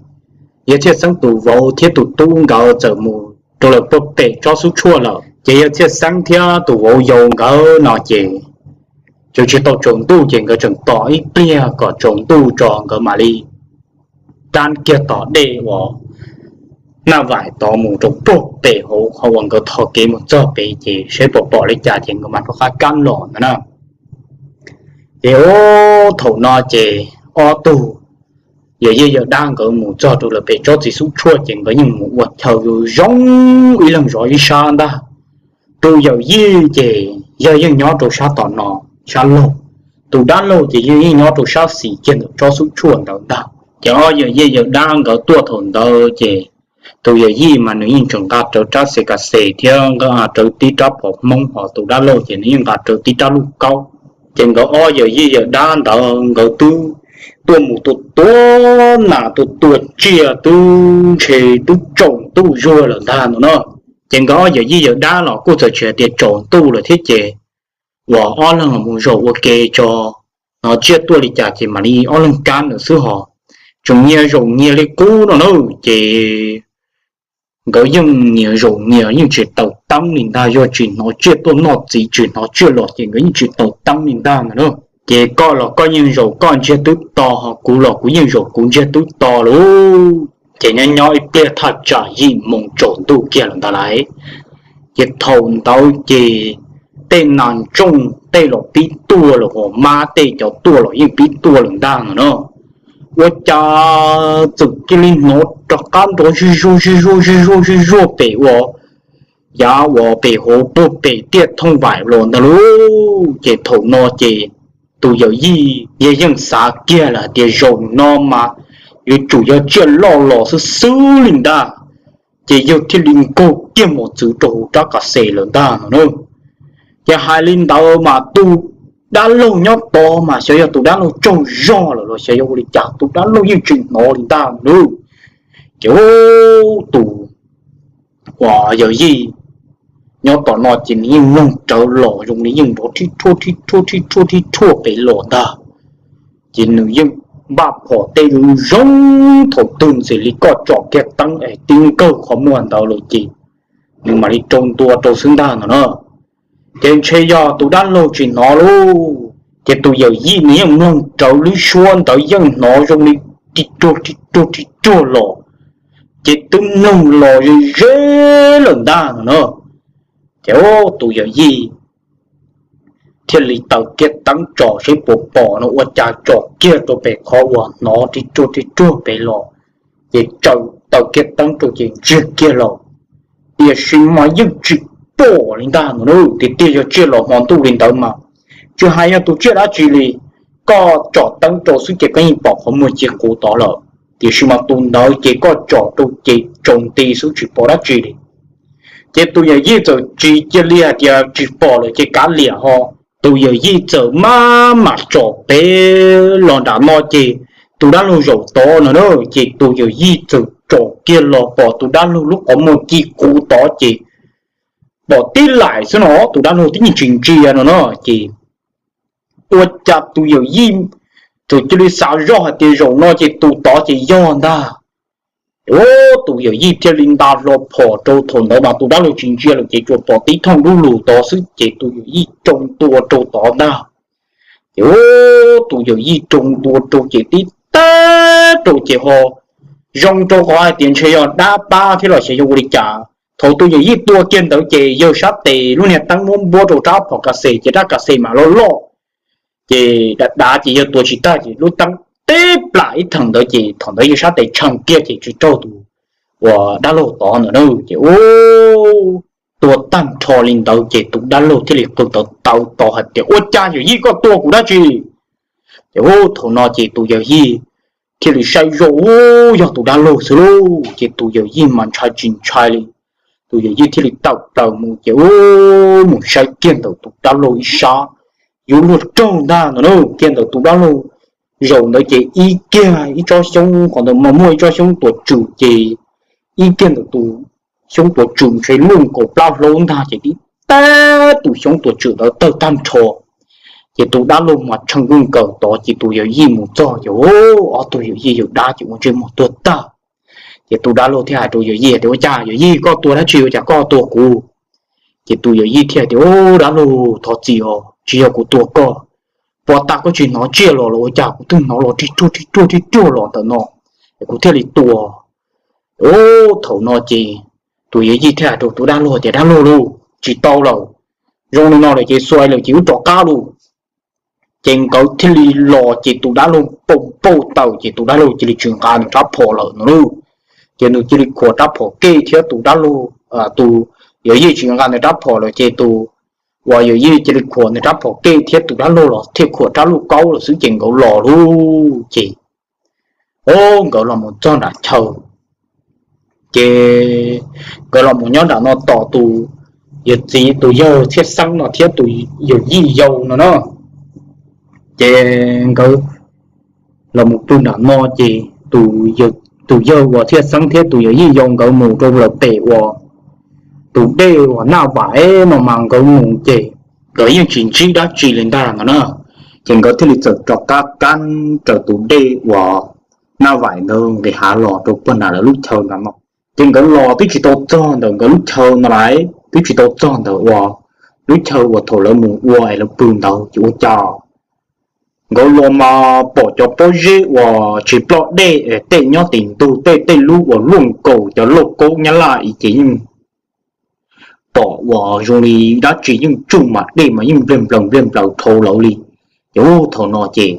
yawg Txhiaj Xeeb tus vauv thiab tus tub nkawd txawm mus rau lawm puag pem tsob xub tshuaj lawm. Ces yawg Txhiaj Xeeb thiab tus vauv yau nkawd no ces tseem tsis tau tsaus ntuj ces nkawd tseem tos ib pliag kom tsaus ntuj tso nkawd mam li rab kiag tom dej uas Naj Vaim tod mus rau puag pem hauv qhov uas nkawd tho kev mus txog pem ces saib pom pom li cas ces nkawd mam rov qab kab los ntawd na. Ces thaum no ces ob tug yawm yij yawm dab nkawd mus txog rau lawm pem tsob txiv xub tshuaj ces nkawd yeej mus ua chaw zoo zoo ib leeg zov ib sab ntag. Tus yawm yij ces yawg yeej nyob rau sab tom no, sab laug. Tus dab laug ces yawg yeej nyob rau sab xis kiag ntawm tsob xub tshuaj ntawd ntag. Ces ob yawm yij yawm dab nkawd tuaj thaum ntawd ces tus yawm yij mas nws yeej tseem nqa rawv rab xes kas xes thiab nqa rawv tib rab phom hmoob, hos tus dab laug ces nws yeej nqa rawv tib rab luj kaub. Ces nkawd ob yawm yij yawm dab ntawd nkawd twb tuaj mus tua tua nas tua tua tsiaj twb ntshe twb tsaus ntuj zuag lawm ntag no na. Ces nkawd ob yawm yij yawm dab los kuj txawm tsis hais tias tsaus ntuj lawm thiab ces uas ob leeg los mus zaum ua ke tso, hnov tsiaj tuaj li cas ces mam li ob leeg kab ntawd xwb hos. Tseem nyias zaum nyias li qub no na, ces nkawd yeej nyias zaum nyias yeej tsis taus teeb li ntag, yog tsis hnov tsiaj tuaj noj txiv tsis hnov tsiaj los ces nkawd yeej tsis taus teeb li ntag ntag na. Ces koj los koj yeej zaum koj ntsiag twb to, ho kuv los kuv yeej zaum kuv ntsiag twb to lauj. Ces nyob nyob ib pliag thaj tsam yim moos tsaus ntuj kiag lawm ntag lauj. Ces thaum ntawd ces tej nas ntsooj tej los pib tuaj lawm, hos mab tej cov tuaj los yeej pib tuaj lawm ntag no na. Ua cas txawm cia li hnov rov qab nrov zij zuag zij zuag zij zuag zij zuag pem ua, yav uas pem hauv puag pem tiaj thooj vaim los ntag lauj. Ces thaum no ces tus yawm yij yog yeej xav kiag lawm hais tias zaum no mas yuav tsum yog tsiaj loj los xwb xwb li ntag. Ces yawg thiaj li nkaug kiag mos txwv rau hauv rab kas xes lawm ntag no na. Ces hais li ntawd mas tus dab laug nyob tod mas xyov yog tus dab laug tsaug zog lawm los xyov yog ua li cas tus dab laug yeej tsis hnov li ntag no na. Ces tus uas yawm yij nyob tom no ces nws yeej mloog rawv los zoo li yeej nrov rhib rhuaj rhib rhuaj rhib rhuaj rhib rhuaj pem los ntag. Ces nws yeej npaj phom tej zoo zoo, thaum twg ntxim li koj tsom kiag teeb es tib nkawg qhov muag ntawd lawm ces nws mam li rau ntua rau xwb ntag no na. Ces ntshe yog tus dab laug tsis hnov lauj, ces tus yawm yij nws yeej mloog rawv lub suab ntawd yeej hnov zoo li ri ruag ri ruag ri ruag los, ces twb mloog los ze ze lawm ntag no na. Ces tus yawm yij thiaj li taws kiag teeb tsom seb puas pom no, ua cas tsom kiag rau pem qhov uas hnov ri ruag ri ruag pem los, ces taws kiag teeb rau ces ntsiag kiag lawm. Tiam sis mas yeej tsis pom li ntag no na. Tiag tiag yog tsiaj los hmo ntuj li ntawd mas tsis hais yog tus tsiaj dab tsi li, koj tsom teeb rau xwb ces koj yeej pom qhov muag ci quv tod lawm. Tiam sis mas tus ntawd ces koj tsom rau ces tsaus nti xwb tsis pom dab tsi li. Ces tus yawm yij txawm tsis cia li hais tias tsis pom lawm ces kav liam ho. Tus yawm yij txawm maj mam tsom pem los nram no ces tus dab laug zaum tod no na, ces tus yawm yij txawm tsom kiag los pom tus dab laug lub qhov muag ci quv tod ces pom tib laim xwb no, tus dab laug twb yeej tsis ntsia no na. Ces ua cas tus yawm yij txawm cia li xav zoj hais tias zaum no ces tus tod ces yog ntag. Tus yawm yij thiaj li nta hlo phom rau, thaum ntawd mas tus dab laug tsis ntsia lawm ces tsuas pom tib thooj dub lug tod xwb ces tus yawm yij rau ntua rau tod ntag. Ces tus yawm yij rau ntua rau ces tib tag rau ces ho zoo rau qhov hais tias ntshe yog dab pab thiab los xyov yog ua li cas. Thaum tus yawm yij tua kiag ntawd ces yawg sab tes lub niag teeb muab npuab rau rab phom kas xes ces rab kas xes mas loj loj, ces dav dav ces yawg tua tsis tag ces lub teeb tib plam ib theem ntawd ces thaum ntawd yawg sab tes tshee kiag ces tsis raug tus uas dab laug tod ntawd na. Ces ua tua tag nrho li ntawd ces tus dab laug thiaj li qw tawv tawv tod hais tias ua cas yawm yij koj tua kuv dab tsi? Ces thaum no ces tus yawm yij thiaj li saib zoj, u, yog tus dab laug xwb lauj. Ces tus yawm yij mas ntshai tsis ntshai li, tus yawm yij thiaj li tawm plaws mus ces u, mus saib kiag ntawm tus dab laug ib sab, yuav luag raug ntag no na. Kiag ntawm tus dab laug zaum ntawd ces ib kiag ib tsob xyoob, qhov ntawd mas muaj ib tsob xyoob tuam tswm ces ib kiag ntawm tus xyoob tuam tswm ntshe luaj nkaus plab hlaub ntag ces tib tag tus xyoob tuam tswm ntawd tawg tag nrho. Ces tus dab laug mas tshee nkuj nkaws tod ces tus yawm yij mus txog ces ob tug yawm yij yawm dab ces ua ntsej muag tuag tag. Ces tus dab laug thiaj hais rau yawm yij tias ua cas yawm yij koj tua dab tsi ua cas koj tua kuv? Ces tus yawm yij thiaj tias u, dab laug thov txim os, tsis yog kuv tua koj, puas tas koj tsis hnov tsiaj los los ua cas kuv twb hnov los rig ruag rig ruag rig ruag los ntawm no es kuv thiaj li tua. U, thaum no ces tus yawm yij thiaj hais rau tus dab laug tias dab laug lauj, tsis tau lawm, zoo li no lawm ces xuav lawm ces wb rov qab lauj. Ces nkawd thiaj li los ces tus dab laug npau npau taws ces tus dab laug cia li tsis nqa nws rab phom lawm no lauj. Ces nws cia li khuam rab phom kej thiab tus dab laug, tus yawm yij tsis nqa nws rab phom lawm ces tus uas yawm yij cia li khuam nws rab phom kej thiab tus dab laug los thiaj khuam rab lauj kaub lawm xwb ces nkawd los lauj. Ces o, nkawd los mus txog nram chaw, ces nkawd los mus nyob nram no tos tus yawg txiv, tus yawg txhiaj xeeb no thiab tus yawm yij yau no na. Ces nkawd los mus pw nram no ces tus yawg uas txhiaj xeeb thiab tus yawm yij yau nkawd mus rau lawm pem uas tus dej uas Naj Vaim no mas nkawd mus ces nkawd yeej tsis ntsib dab tsi li ntag no na. Ces nkawd thiaj li txawm rov qab kab raws tus dej uas Naj Vaim ntawd nqis hav los rau puag nram lawv lub chaw nram no. Ces nkawd los twb tsis tau txog ntawm nkawd lub chaw no lawm, twb tsis tau txog ntawm uas lub chaw uas thaum lawv mus ua es lawv pw ntawd ces ua cas nkawd los mas pom cov pob zeb uas tsis ploj dej tej nyob tim ntug tej, tej lub uas luaj nkaus cov lauj kaub nyab laj ces yeej pom uas zoo li dab tsi yeej tsuj mas dej mas yeej nplawg nplaws nplawg nplaws dhau lawv li. Ces ub thaum no ces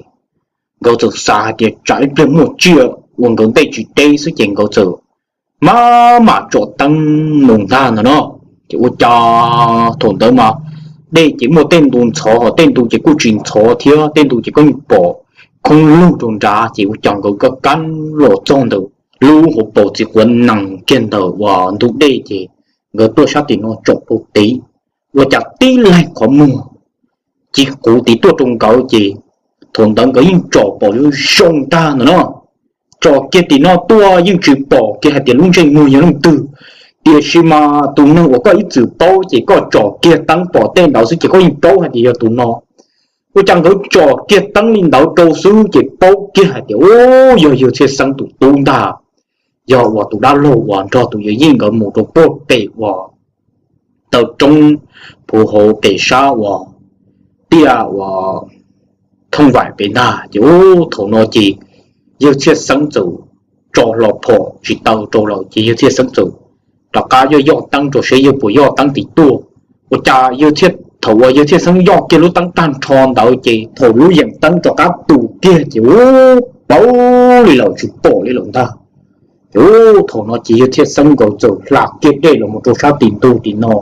nkawd txawm xav hais tias tsam ib pliag muaj tsiaj ua nkawd ntej tsis deb xwb ces nkawd txawm mam mam tsom teeb mus ntag ntag no. Ces ua cas thaum ntawd mas dej ces muaj tej ntu ntxhov ho tej ntu ces kuj tsis ntxhov thiab tej ntu ces koj yeej pom khoob lug rau nrad ces ua cas nkawd kab kab los txog ntawm lub hauv paus txiv quav nees kiag ntawm uas ntug dej ces nkawd tuaj sab tim no tsom rau tid, ua cas tib leeg qhov muag ci quv tid tuaj rau nkawd ces thaum ntawd nkawd yeej tsom pom zoo zoo ntag ntag no. Tsom kiag tim no tuaj yeej tsis pom kiag hais tias lub ntsej muag yog leej twg, tiam sis mas tus neeg uas koj ib txwm paub ces koj tsom kiag teeb pom tej ntawd xwb ces koj yeej paub hais tias yog tus no. Ua cas nkawd tsom kiag teeb li ntawd rau xwb ces paub kiag hais tias ub yog yawg Txhiaj Xeeb tus tub ntag, yog uas tus dab laug uas nrog tus yawm yij nkawd mus rau puag pem uas taw roob puv hauv pem sab uas tiaj uas thooj vaim pem ntag. Ces ub thaum no ces yawg Txhiaj Xeeb txawm tso hlo phom tsis taw rau lawm ces yawg Txhiaj Xeeb txawm rov qab yoj yoj teeb rau seb yawg puas yoj teeb tim tuaj. Ua cas yawg Txhiaj, thaum uas yawg Txhiaj Xeeb yoj kiag lub teeb tag nrho ntawd ces thaum lub yeem teeb rov qab tu kiag ces ub paub li lawm tsis pom li lawm ntag. Ces ub thaum no ces yawg Txhiaj Xeeb nkawd txawm hla kiag dej los mus rau sab tim ntug tim no,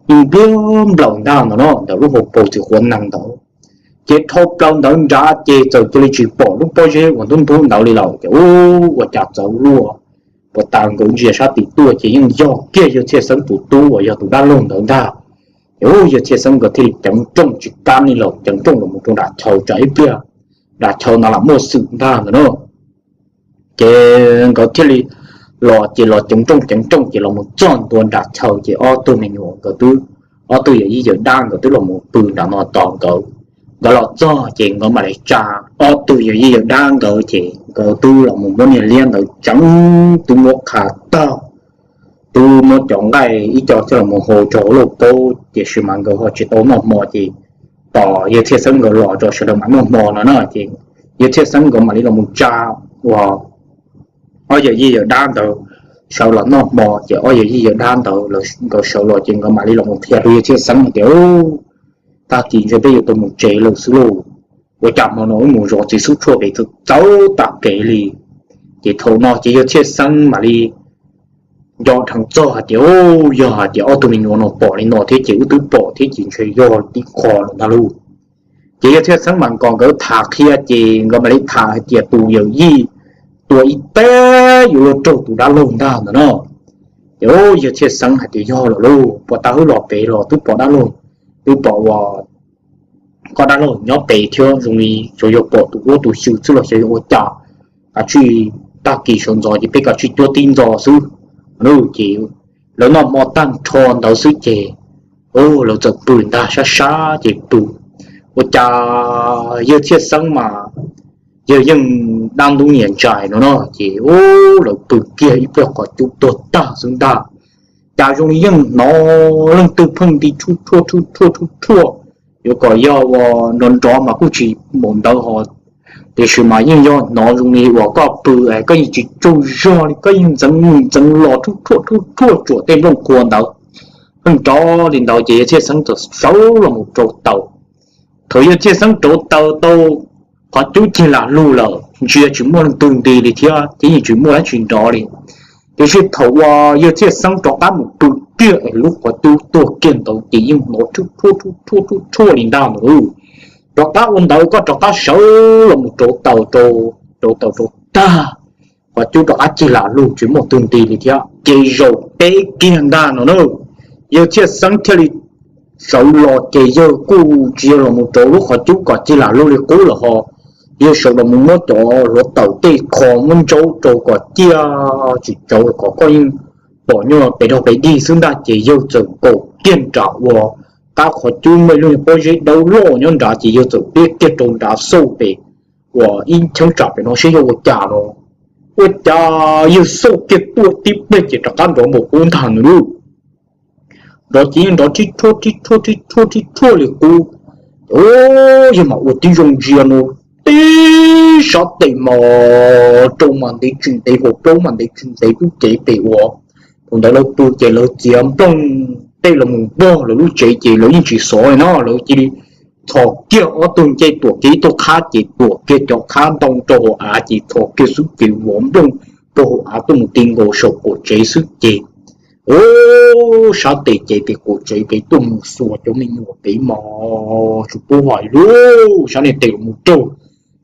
yeej npliag nplaws ntag ntag no ntawm lub hauv paus txiv quav nees ntawd. Ces dhau plaws ntawd nrad ces txawm cia li tsis pom lub pob zeb uas ntub ntub ntawd li lawm ces ub ua cas txawv luaj. Puas tas nkawd ntsia sab tim tuaj ces yeej yog kiag yawg Txhiaj Xeeb tus tub uas yog tus dab laug ntawd ntag. Ces ub yawg Txhiaj Xeeb nkawd thiaj li ceev nrooj tsis kam li lawm, ceev nrooj los mus rau nram chaw tsam ib pliag nram chaw no lam muaj xwm ntag ntag no. Ces nkawd thiaj li los ces los ceev nrooj ceev nrooj ces los mus txog ntua nram chaw ces ob tug me nyuam nkawd twb, ob tug yawm yij yawm dab nkawd twb los mus pw nram no tos nkawd. Nkawd los txog ces nkawd mam li tsa ob tug yawm yij yawm dab nkawd ces nkawd twb los mus muab niag liab ntawd tseev, twb muab qhav tag, twb muab cov nqaij ib co coj los mus hau rau hauv lauj kaub, tiam sis mas nkawd ho tsis tau noj hmo ces tos yawg Txhiaj Xeeb nkawd los rau sawv daws mam noj hmo no na. Ces yawg Txhiaj Xeeb nkawd mam li los mus tsa uas ob yawm yij yawm dab ntawd sawv los noj hmo ces ob yawm yij yawm dab ntawd nkawd sawv los ces nkawd mam li los mus qhia rau yawg Txhiaj Xeeb hais tias tag kis ntshe peb yuav tau mus tsev lawm xwb lauj. Ua cas hmo no wb mus zov txiv xub tshuaj pem txawv txawv tas kev li. Ces thaum no ces yawg Txhiaj Xeeb mam li nco dheev txog hais tias, yog hais tias ob tug me nyuam no pom li no thiab ces wb twb pom thiab ces ntshe yog tib qho lawm ntag lauj. Ces yawg Txhiaj Xeeb mam nkom nkawd tham qhia ces nkawd mam li tham hais tias tus yawm yij tua ib teg yuav luag raug tus dab laug ntag ntag no. Ces yawg Txhiaj Xeeb hais tias yog lawm lauj, puas tas wb los pem los twb pom dab laug, twb pom uas koj dab laug nyob pem thiab zoo li xyov yog pom tus uab tus xyw xwb los xyov yog ua cas. Kav tsij tag kis sawv ntxov ces peb kav tsij cuab tib ntxo xwb. Ces lawv noj hmo tag nrho ntawd xwb ces lawv txawm pw ntag, sab sab ces pw. Ua cas yawg Txhiaj Xeeb mas yawg yeej dab ntub nyiam ntsais no no ces lawv pw kiag ib pliag qhov cub tuag tag xwb ntag. Cas zoo li yeej hnov leej twg pheej nti rhuj rhuaj rhuj rhuaj rhuj rhuaj, yuav kom yog uas nrov nrov mas kuj tsis npaum ntawd ho, tiam sis mas yeej yog hnov zoo li uas koj pw es koj yeej tsis tsaug zog li, koj yeej ntxeev mus ntxeev los rhuj rhuaj rhuj rhuaj tsuam tej nplooj qhuav ntawd. Pheej nrov li ntawd ces yawg Txhiaj Xeeb txawm sawv los mus rauv taws. Thaum yawg Txhiaj Xeeb rauv taws tau, qhov cub cig lam lug lawm, ntsia tsis muaj leej twg nti li thiab ces yeej tsis muaj dab tsi nrov li. Tiam sis thaum uas yawg Txhiaj Xeeb rov qab mus pw kiag es lub qhov cub tuag kiag ntawd ces yeej hnov rhuj rhuaj rhuj rhuaj rhuj rhuaj li ntag ntag lauj. Rov qab ua ntawd koj rov qab sawv los mus rauv taws rau, rauv taws rau tag, qhov cub rov qab cig lam lug tsis muaj twg nti li thiab ces zaum teb kiag ntag no na. Yawg Txhiaj Xeeb thiaj li sawv los ces yawg kuj tsis yog los mus rauv lub qhov cub kom cig lam lug li qub lawm ho, yawg sawv los mus muab cov hluav taws tej kho muab ntsaub rau kom ciaj tsis tsawv kom koj yeej pom nyuag pes dog pes dig xwb ntag ces yawg txawm nkaum kiag nram uas qab qhov cub muaj ib lub pob zeb dawb loj nyob nrad ces yawg txawm piab kiag rau nrad xauj pem uas ib cheeb tsam pem no seb yog ua cas no. Ua cas yawg xauj kiag tuaj tib pliag ces rov qab nrov npaum qub ntag no lauj. Nrov ces yeej nrov rhib rhuaj rhib rhuaj rhib rhuaj rhib rhuaj li qub. Yawg mam ua tib zoo ntsia no, tib sab tes mas rau mas ntev tsis ntev, hauv plaub mas ntev tsis ntev lub cev pem uas thaum ntawd lawv pw ces lawv txiav nplooj tej los mus npog lawv lub tsev ces lawv yeej tsis xov li no, lawv cia li txhos kiag ob tug ncej tuam kiag ib tug qhab ces tuam kiag cov qhab ntoo rau hauv av ces txhos kiag xwb ces vov nplooj rau hauv av tuaj mus ti nkaus saum qaum tsev xwb ces, u, sab tes ces pem qaum tsev pem tuaj mus xuas cov me nyuam pem mos tsis pub hais lub sab niag tes los mus raug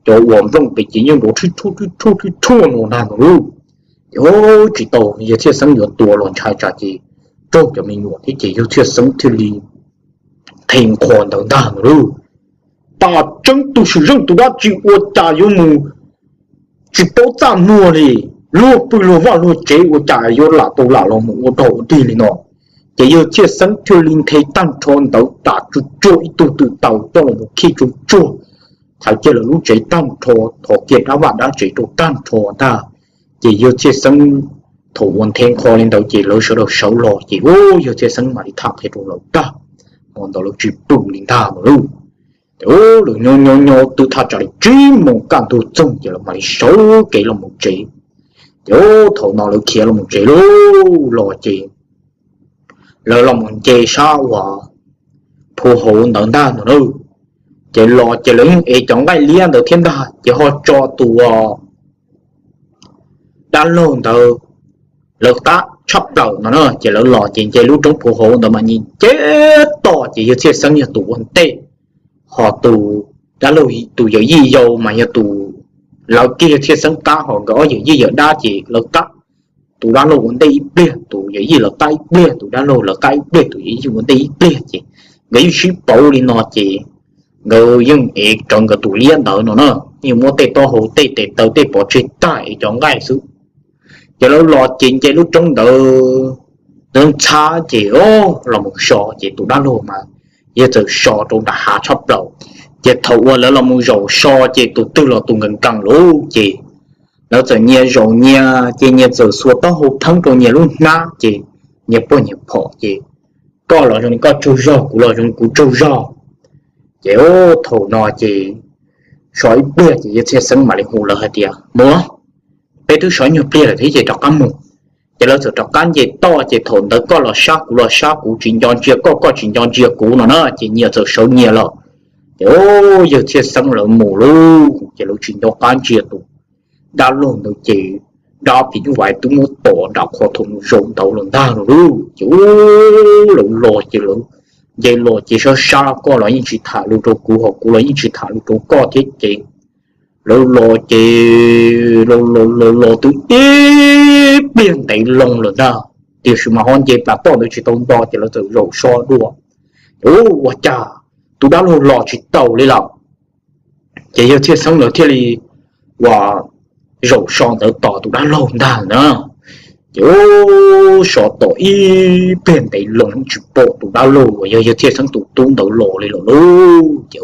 cov uas nplooj pem ces yeej nrov rhib rhuaj rhib rhuaj rhib rhuaj no ntag no lauj. Ces tsis tau, yawg Txhiaj Xeeb yuav tua los ntshai tsam ces raug cov me nyuam thiab ces yawg Txhiaj Xeeb thiaj li nthe nqho ntawd ntag no lauj. Tam tseeb tus swm zeej tus dab tsi ua cas yuav mus tsis paub txaj muag li, luag pw luag vaj luag tsev ua cas yuav lam tau lam los mus ua dog ua dig li no. Ces yawg Txhiaj Xeeb thiaj li nthe tag nrho ntawd tas tsuj tsuag ib tug twm taws coj los mus khi tsuj tsuag, thaiv kiag lawv lub tsev tag nrho, thov kiag dab vaj dab tsev rau tag nrho ntag. Ces yawg Txhiaj Xeeb thaum uas nthe nqho li ntawd ces lawv sawv daws sawv los ces u, yawg Txhiaj Xeeb mam li tham qhia rau lawv tag, hmo ntawd lawv tsis pw li ntag no lauj. Ces u, lawv nyob nyob nyob twb thaj tsam li tsib moos kaj ntug txoog ces lawv mam li sawv kev los mus tsev. Ces u, thaum no lawv khiav los mus tsev lauj, los ces lawv los mus nce sab uas phu hauv ntawd ntag no lauj. Ces los ces lawv yeej ev cov nqaij liab ntawd thiab ntag ces ho tso tus dab laug ntawd lawv qab tshaj plaws no na. Ces lawv los ces nce lub roob phu hauv ntawd mas nce nce toj ces yawg Txhiaj Xeeb yog tus ua ntej, ho tus dab laug tus yawm yij yau mas yog tus lawv kiag yawg Txhiaj Xeeb qab, ho nkawd ob yawm yij yawm dab ces lawv qab, tus dab laug ua ntej ib pliag, tus yawm yij lawv qab ib pliag, tus dab laug lawv qab ib pliag, tus yawm yij ua ntej ib pliag ces nkawd yeej sib pauv li no ces nkawd yeej ev rawv nkawd tus liab ntawd no na, yeej muab tej taub hau tej tes taw tej pov tseg tag ev cov nqaij xwb. Ces lawv los ces nce lub roob ntawd ntxhab ces los mus so ces tus dab laug mas yawg txawm so rau nram hav tshaj plaws. Ces thaum uas lawv los mus zaum so ces tus twg los tus nkees nkees lauj ces lawv txawm nyias zaum nyias ces nyias txawm xuas taub hau pheeb rau nyias lub hnab ces nyias pog nyias phom ces koj los zoo li koj tsaug zog, kuv los zoo li kuv tsaug zog. Ces thaum no ces so ib pliag ces yawg Txhiaj Xeeb mam li hu lawv hais tias, mus, peb twb so ib nyuag pliag lawm thiab ces rov qab mus. Ces lawv txawm rov qab nce toj ces thaum ntawd koj los sab kuv los sab, kuv tsis nco ntsia koj, koj tsis nco ntsia kuv no na ces nyias txawm sawv nyias lawm. Ces yawg Txhiaj Xeeb lawv mus lauj ces lawv tsis nco qab ntsia tus dab laug ntawd ces dab phim nyuj vais twb muab tom nram qhov thaum mus zaum ntawd los ntag no lauj. Ces lawv los ces lawv nce los ces sab sab koj los yeej tsis tham lus rau kuv, ho kuv los yeej tsis tham lus rau koj thiab ces lawv los ces los los los los twb ib pliag ntev loo lawm ntag, tiam sis mas ho nce plas toj ntawd tsis tau nto ces lawv txawm zaum so dua. Ces ua cas tus dab laug los tsis tau li lawm. Ces yawg Txhiaj Xeeb lawv thiaj li uas zaum so ntawd tos tus dab laug ntag na. Ces so tos ib pliag ntev loo tsis pom tus dab laug uas yog yawg Txhiaj Xeeb tus tub ntawd los li lawm lauj. Ces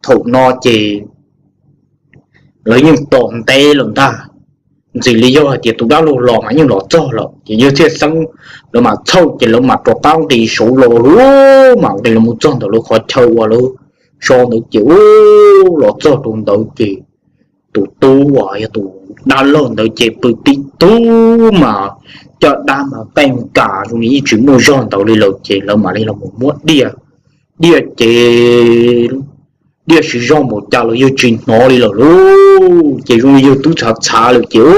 thaum no ces lawv yeej tos ntev lawm ntag, ntxim li yog hais tias tus dab laug los mas yeej los txog lawm ces yawg Txhiaj Xeeb lawv mam txhawj ces lawv mam rov qab nqis saud los lauj, mam nqis los mus txog ntawm lawv qhov chaw uas lawv so ntawd ces u, los txog rau ntawd ces tus tub uas yog tus dab laug ntawd ces pw tib tug mas caj dab mas qeej kas zoo li yeej tsis muaj zog ntawd li lawm ces lawv mam li los mus muab diaj, diaj ces diaj siv zog npaum cas los yawg tsis hnov li lawm lauj. Ces zoo li yawg twb txhav txhav lawm ces u,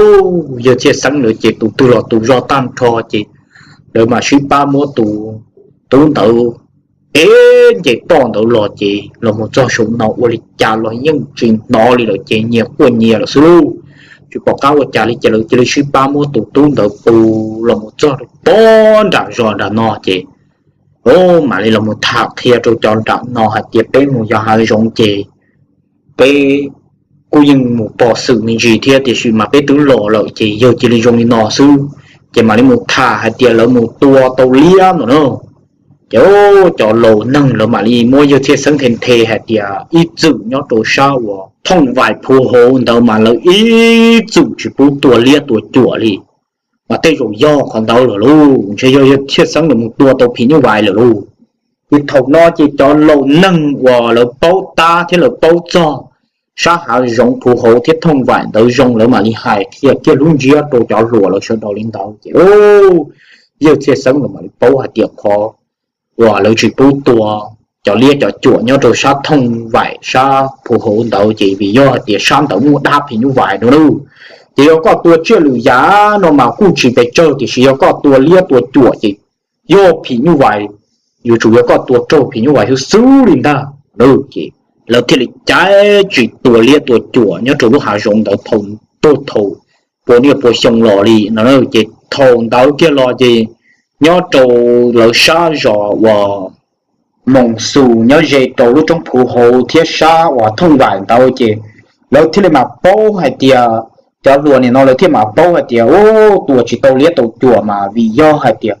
yawg Txhiaj Xeeb lawv ces tus twg los tus zog tag nrho ces lawv mam sib pab muab tus tub ntawd ev nce toj ntawd los ces los mus txog saum no ua li cas los yeej tsis hnov li lawm ces nyias quaj nyias lawm xwb lauj. Tsis pom qab ua cas li ces lawv cia li sib pab muab tus tub ntawd pus los mus txog rau pob nram zos nram no ces mam li los mus tham qhia rau cov nram no hais tias peb mus yos hav zoov ces peb kuj yeej mus pom xwm me ntsis thiab tiam sis mas peb twb los lawm ces yawg cia li zoo li no xwb. Ces mam li mus tham hais tias lawv mus tua tau liab no na. Ces cov laus neeg lawv mam li muab yawg Txhiaj Xeeb nthe nthe hais tias ib txwm nyob rau sab uas thooj vais phu hauv ntawd mas lawv ib txwm tsis pub tua liab tua cuam li. Mas tej zaum yog qhov ntawd lawm lauj, ntshe yog yawg Txhiaj Xeeb lawv mus tua tau phim nyuj vais lawm lauj. Ces thaum no ces cov laus neeg uas lawv paub tab thiab lawv paub txog sab hav zoov phu hauv thiab thooj vais ntawd zoo lawv mam li hais qhia kiag lub ntsiab rau cov hluas lawv sawv daws li ntawd ces yawg Txhiaj Xeeb los mam li paub hais tias qhov uas lawv tsis pub tua cov liab cov cuam nyob rau sab Thooj Vaim sab Phu Hauv ntawd ces vim yog hais tias sab ntawd muaj dab phim nyuj vais no na. Ces yog koj tua tsiaj lwm yam no mas kuj tsis pes tsawg, tiam sis yog koj tua liab tua cuam ces yog phim nyuj vais, yuav tsum yog koj tua raug phim nyuj vais xwb xwb li ntag. Ces lawv thiaj li caiv tsis tua liab tua cuam nyob rau lub hav zoov ntawd thaum, thaum pua niaj pua xyoo los li no. Ces thaum ntawd kiag los ces nyob rau lawv sab zos uas Moos Xus nyob ze rau lub roob Phu Hauv thiab sab uas Thooj Vaim ntawd ces lawv thiaj li mam paub hais tias, cov hluas nim no lawv thiaj mam paub hais tias ua tua tsis tau liab tau cuam mas vim yog hais tias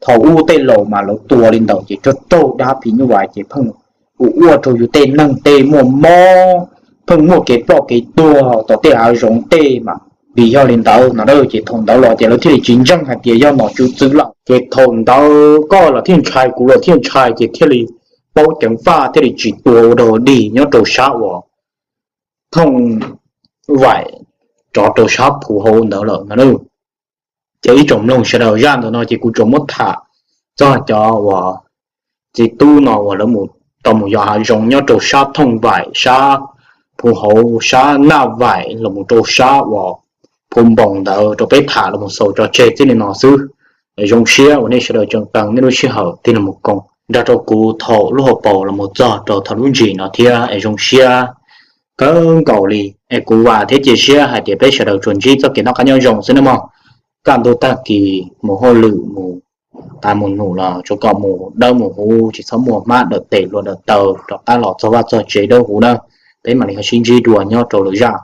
thaum ub tej laus mas lawv tua li ntawd ces raug raug dab phim nyuj vais ces pheej ua ua rau yus tej neeg tej muaj mob, pheej muaj kev ploj kev tuag tom tej hav zoov tej mas vim yog li ntawd no. Ces thaum ntawd los ces lawv thiaj li tsis ntseeg hais tias yog nom tswv txwv lawm. Ces thaum ntawd koj los thiaj ntshai, kuv los thiaj ntshai, ces thiaj li paub ceev faj thiaj li tsis tua ua dog dig nyob rau sab uas Thooj Vaim rov rau sab Phu Hauv ntawd lawm no. Ces ib tsoom mloog sawv daws, zaj ntawm no ces kuv tsuas muab tham txog cov uas txiv tub no uas lawv tau mus yos hav zoov nyob rau sab Thooj Vaim sab Phu Hauv sab Naj Vaim los mus rau sab uas Phu Npoos ntawd rau peb tham los mus xaus tso tseg txij li no xwb. Zoo siab uas nej sawv daws tseem tau nej lub sij hawm tig los mus koom nrog rau kuv thaum lub hauv paus los mus txog rau thaum lub ntsis no thiab es zoo siab kawg nkaus li. Es kuv vam thiab cia siab hais tias peb sawv daws tsuas ntsib txoj kev noj qab nyob zoo xwb nawb mog. Kaj ntug tag kis mus hauj lwm mus tas mus num los tsuas kom mus dawb mus huv, tsis txhob muaj hmab dawm tes hlua dawm taw, rov qab los txog vaj txog tsev dawb huv nawb. Peb mam li ho sib ntsib dua nyob rau lwm zaj.